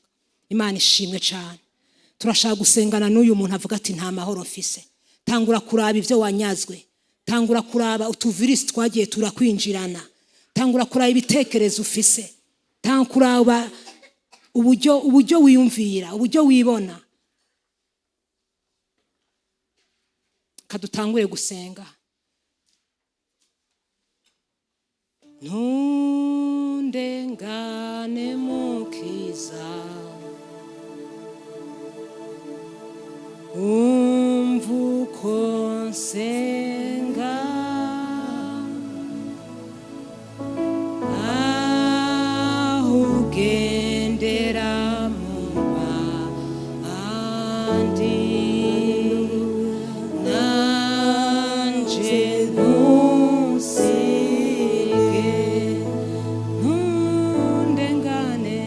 Imana ishimwe cyane. Turashaka gusengana n'uyu muntu avuga ati nta mahoro mfise. Tangura kuraba ibyo wanyazwe, tangura kuraba utuvirisi twagiye turakwinjirana, tangura kuraba ibitekerezo ufise, tangura kuraba uburyo wiyumvira, uburyo wibona. Kadutangure gusenga. Ntundengane Mukiza, umva uko nsenga, aho ugendera mu bandi nanje ntusige. Ntundengane,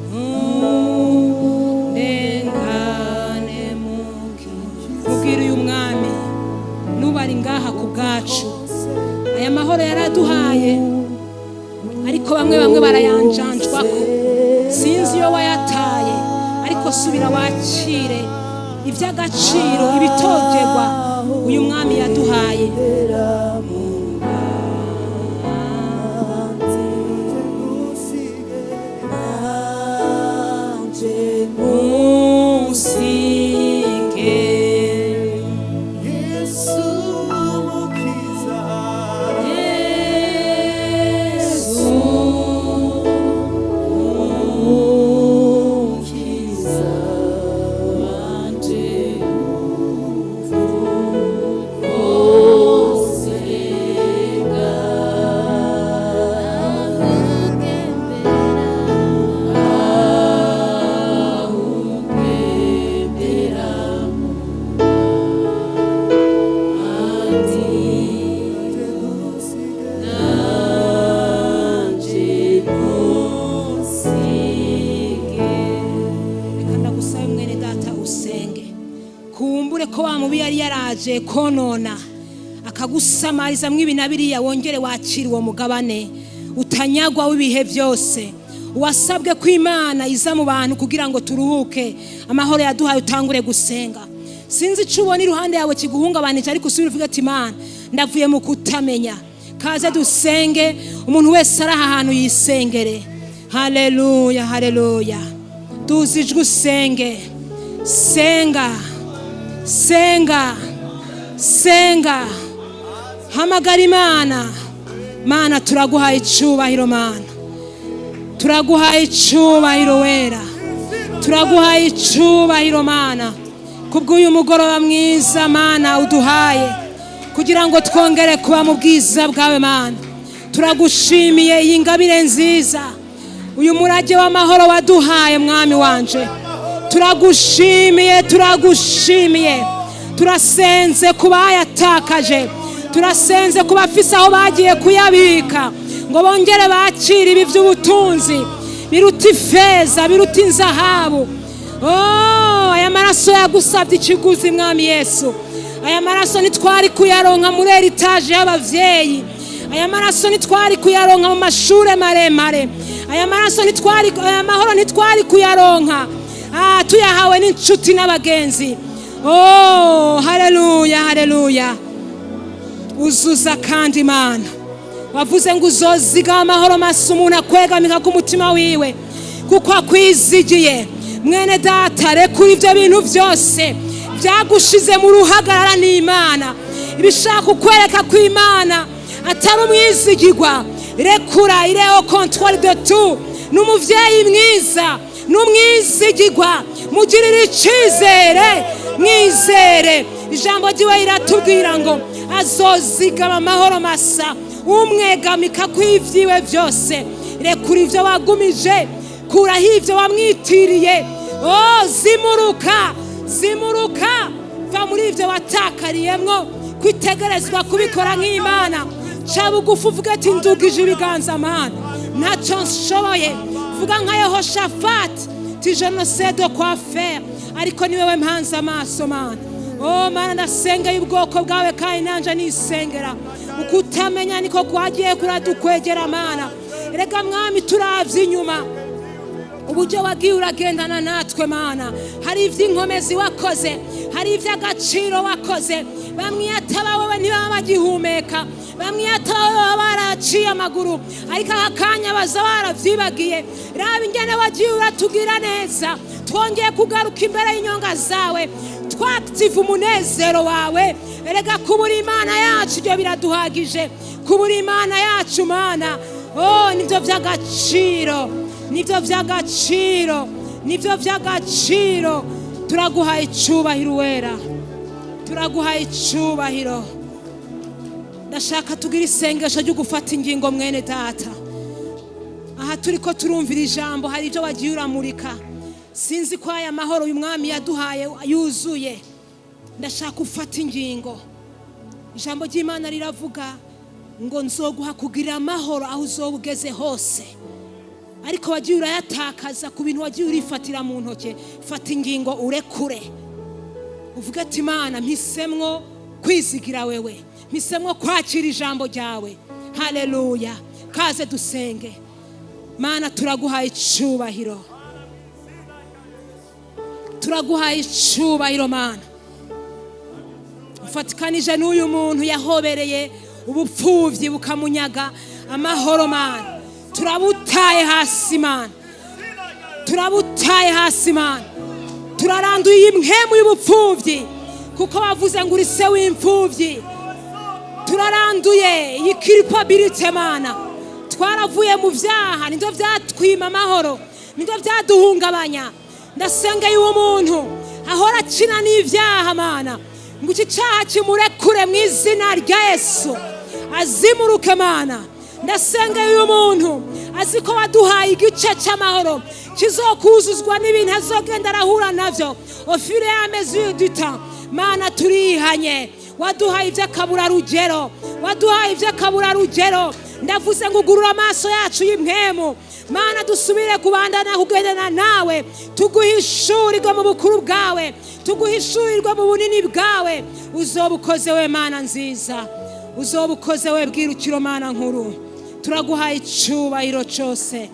ntundengane Mukiza. Mubwire uyu mwami nuba ari ngaha ku bwacu. Aya mahoro yaraduhaye, ariko bamwe bamwe barayanjanjwako. Sinzi iyo wayataye, ariko subira wakire iby'agaciro, ibitogerwa uyu mwami yaduhaye. Ntusige. Yesu Mukiza, Yesu Mukiza wanje, usenga ahugendera mu bandi nanje ntusige. Reka ndagusabe mwene data usenge, kumbure ko wa mubi yari yaraje konona akagusamariza mwibi na biriya, wongere wakira uwo mugabane utanyagwa w'ibihe byose. Wasabwe ko Imana iza mu bantu kugira ngo turuhuke amahoro yaduhaye. Utangure gusenga. Sinzi icyo ubona iruhande yawe kiguhungabanije, ariko usubire uvuge ati Imana, ndavuye mu kutamenya. Kaze dusenge, umuntu wese ari aha hantu yisengere. Haleluya, haleluya. Duza ijwi usenge, senga. Senga, senga, hamagara Imana. Mana, turaguhaye icubahiro. Mana, turaguhaye icubahiro. Wera, turaguhaye icubahiro, Mana, kubw'uyu mugoroba mwiza, Mana, uduhaye kugira ngo twongere kuba mu bwiza bwawe. Mana, turagushimiye iyi ngabire nziza, uyu murage w'amahoro waduhaye. Mwami wanje, turagushimiye, turagushimiye. Turasenze ku bayatakaje, turasenze ku bafise aho bagiye kuyabika, ngo bongere bakire ibi by'ubutunzi biruta ifeza, biruta inzahabu. Oh, aya maraso yagusabye ikiguzi, Mwami Yesu. Aya maraso ntitwari kuyaronka muri héritage y'abavyeyi. Aya maraso ntitwari kuyaronka mu mashure maremare. Aya maraso ntitwari, aya mahoro ntitwari kuyaronka tuyahawe n'inshuti n'abagenzi. Oh, haleluya, haleluya! Uzuza kandi, Imana. Wavuze ngo uzoziga amahoro masa umuntu akwegamika k'umutima wiwe kuko akwizigiye. Mwene data, rekura ibyo bintu byose byagushize mu ruhagarara n'Imana, ibishaka kukwereka ko Imana atari umwizigirwa. Rekura, il est au contrôle de tout. Ni umuvyeyi mwiza, ni umwizigirwa. Mugirire icyizere, mwizere. Ijambo ryiwe riratubwira ngo azozigama amahoro masa umwegamika kw'ivyiwe byose. Rekura ibyo wagumije, kuraho ibyo wamwitiriye. Oh, zimuruka, zimuruka, va muri ibyo watakariyemwo kwitegerezwa kubikora nk'Imana. Ca bugufi, uvuge ati: "Ndugije ibiganza, Mana, ntacyo nshoboye." Vuga nka Yehoshafati ti: "Je ne sais de quoi faire, ariko ni wewe mpanze amaso, Mana." Oh Mana, ndasengeye ubwoko bwawe kandi nanje nisengera. Ukutamenya niko kwagiye kuradukwegera, Mana. Rega Mwami, turavye inyuma uburyo wagiye uragendana natwe, Mana, hari iby'inkomezi wakoze, hari iby'agaciro wakoze. Bamwe ataba wowe ntibaba bagihumeka, bamwe ataba wowe baba baraciye amaguru, ariko aka kanya baza barabyibagiye. Raba ingene wagiye uratugira neza. Twongeye kugaruka imbere y'inyonga zawe, twakitiva umunezero wawe. Erega kubura Imana yacu, ibyo biraduhagije. Kubura Imana yacu, Mana, oh, nibyo by'agaciro, nibyo by'agaciro, nibyo by'agaciro. Turaguhaye icyubahiro, Wera, turaguhaye icyubahiro. Ndashaka tugira isengesho ryo gufata ingingo. Mwene data, aha turi ko turumvira ijambo, hari ibyo wagiye uramurika. Sinzi ko aya mahoro uyu mwami yaduhaye yuzuye. Ndashaka ufata ingingo. Ijambo ry'Imana riravuga ngo nzoguha kugira amahoro aho uzoba ugeze hose, ariko wagiye urayatakaza ku bintu wagiye urifatira mu ntoki. Fata ingingo, urekure, uvuge ati: "Imana, mpisemwo kwizigira wewe, mpisemwo kwakira ijambo ryawe." Haleluya! Kaze dusenge. Mana, turaguhaye icyubahiro, turaguhaye icyubahiro. Mana, ufatikanije n'uyu muntu yahobereye ubupfubyi bukamunyaga amahoro. Mana, turabutaye hasi. Mana, turabutaye hasi. Mana, turaranduye iyi mpwemu y'ubupfubyi, kuko bavuze ngo uri se w'imfubyi. Turaranduye iyi culpabilité. Mana, twaravuye mu byaha, nibyo byatwima amahoro, nibyo byaduhungabanya. Ndasengeye uwo muntu ahora akina n'ibyaha, Mana, ngo iki cyaha kimurekure mu izina rya Yesu, azimuruke. Mana, ndasengeye uyu muntu azi ko waduhaye igice cy'amahoro kizokuzuzwa n'ibintu azogenda arahura nabyo au fur et à mesure du temps. Mana, turihanye. Waduhaye iby'akaburarugero, waduhaye iby'akaburarugero. Ndavuze ngo ugurure amaso yacu y'impwemu, Mana, dusubire kubandana kugendana nawe, tuguhishurirwe mu bukuru bwawe, tuguhishurirwe mu bunini bwawe. Uzoba ukoze we, Mana nziza, uzoba ukoze we, bwirukiro, Mana nkuru. Turaguhaye icyubahiro cyose,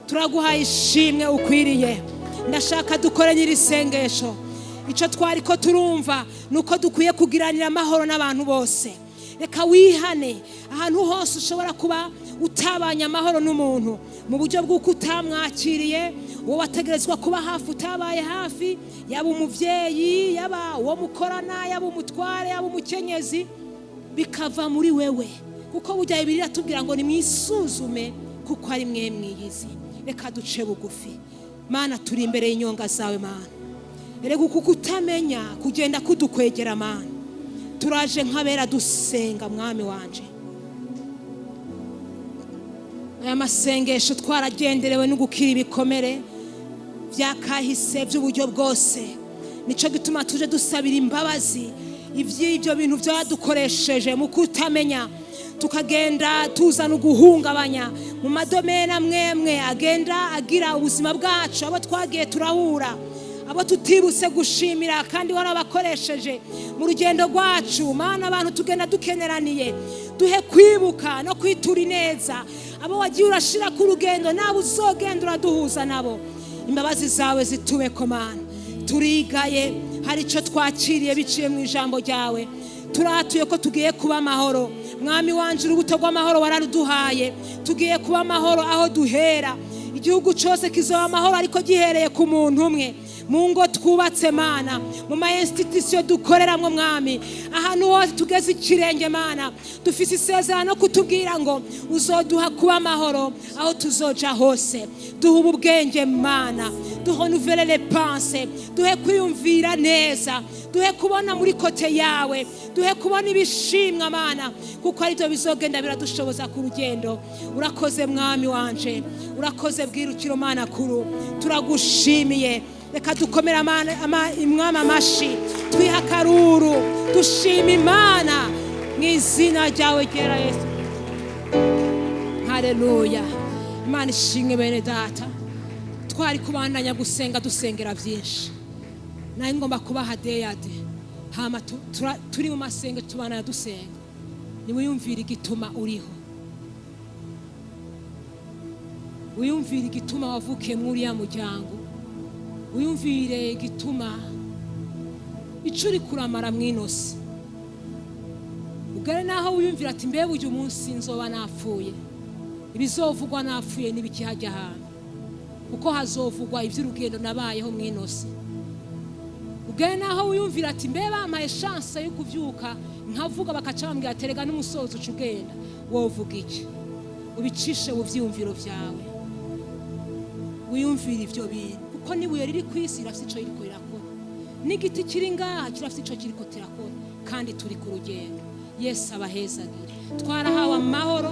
turaguhaye ishimwe ukwiriye. Ndashaka dukore nyiri sengesho. Icyo twari ko turumva ni uko dukwiye kugiranira amahoro n'abantu bose. Reka wihane ahantu hose ushobora kuba utabanye amahoro n'umuntu mu buryo bw'uko utamwakiriye. Uwo wategerezwa kuba hafi utabaye hafi, yaba umuvyeyi, yaba uwo mukorana, yaba umutware, yaba umukenyezi, bikava muri wewe. Kuko burya Bibiliya iratubwira ngo nimwisuzume kuko ari mwe mwiyizi. Reka duce bugufi. Mana, turi imbere y'inyonga zawe. Mana, erega uku kutamenya kugenda kudukwegera. Mana, turaje nk'abera dusenga. Mwami wanje, aya masengesho twaragenderewe no gukira ibikomere byakahise by'uburyo bwose. Nicyo gituma tuje dusabira imbabazi iby'ibyo bintu byadukoresheje mu kutamenya, tukagenda tuzana uguhungabanya mu ma domaines amwemwe agenda agira ubuzima bwacu, abo twagiye turahura, abo tutibutse gushimira kandi warabakoresheje mu rugendo rwacu. Mana, abantu tugenda dukeneraniye, duhe kwibuka no kwitura ineza abo wagiye urashira ku rugendo nabo uzogenda uraduhuza nabo. Imbabazi zawe zitubeko. Mana, turigaye, hari icyo twakiriye biciye mu ijambo ryawe. Turatuye ko tugiye kuba amahoro. Mwami wanje, urubuto rw'amahoro wararuduhaye. Tugiye kuba amahoro aho duhera. Igihugu cyose kizoba amahoro, ariko gihereye ku muntu umwe, mu ngo twubatse, Mana, mu ma institutions dukoreramwo. Mwami, ahantu hose tugeze ikirenge, Mana, dufise isezerano kutubwira ngo uzoduha kuba amahoro aho tuzoja hose. Duhe ubu bwenge, Mana, duhe nouvelles les pensées, duhe kwiyumvira neza, duhe kubona muri côté yawe, duhe kubona ibishimwa, Mana, kuko aribyo bizogenda biradushoboza ku rugendo. Urakoze, Mwami wanje, urakoze bwirukiro. Mana kuru, turagushimiye. Reka dukomere Umwami amashi, twiha akaruru, dushima Imana mu izina ryawe ryera Yesu. Haleluya, Imana ishimwe. Bene data, twari kubandanya gusenga, dusengera byinshi. Nawe ngomba kubaha deyade, hama turi mu masenga, tubandanya dusenga. Niwiyumvire igituma uriho, wiyumvire igituma wavukiye muri uriya muryango, wiyumvire igituma icyo uri kuramara mw'inosi. Ugare naho wiyumvira ati: "Mbe uyu munsi nzoba napfuye, ibizovugwa napfuye n'ibikihajya ahantu?" Kuko hazovugwa iby'urugendo nabayeho mw'inosi. Ugare naho wiyumvira ati: "Mbe bampaye chance yo kuvyuka nkavuga, bakaca bambwira ati rega n'umusozo uca ugenda," wovuga iki? Ubicishe mu vyiyumviro vyawe, wiyumvire ivyo bintu, kuko n'ibuye riri ku isi rirafise ico ririko rirakora, n'igiti kiri ngaha kirafise ico kiriko kirakora, kandi turi ku rugendo. Yesu abahezagire. Twarahawe amahoro,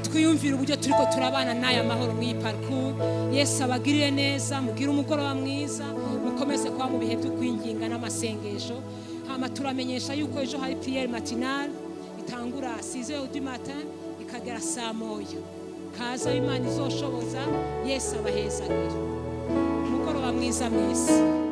twiyumvire uburyo turiko turabana n'aya mahoro mw'iyi parcours. Yesu abagirire neza, mugire umugoroba mwiza, mukomeze kuba mu bihe byo kwinginga n'amasengesho. Hama turamenyesha yuko ejo hari prière matinale itangura 6 heures du matin ikagera saa moya. Kaza, Imana izoshoboza. Yesu abahezagire. Umugoroba mwiza mwese.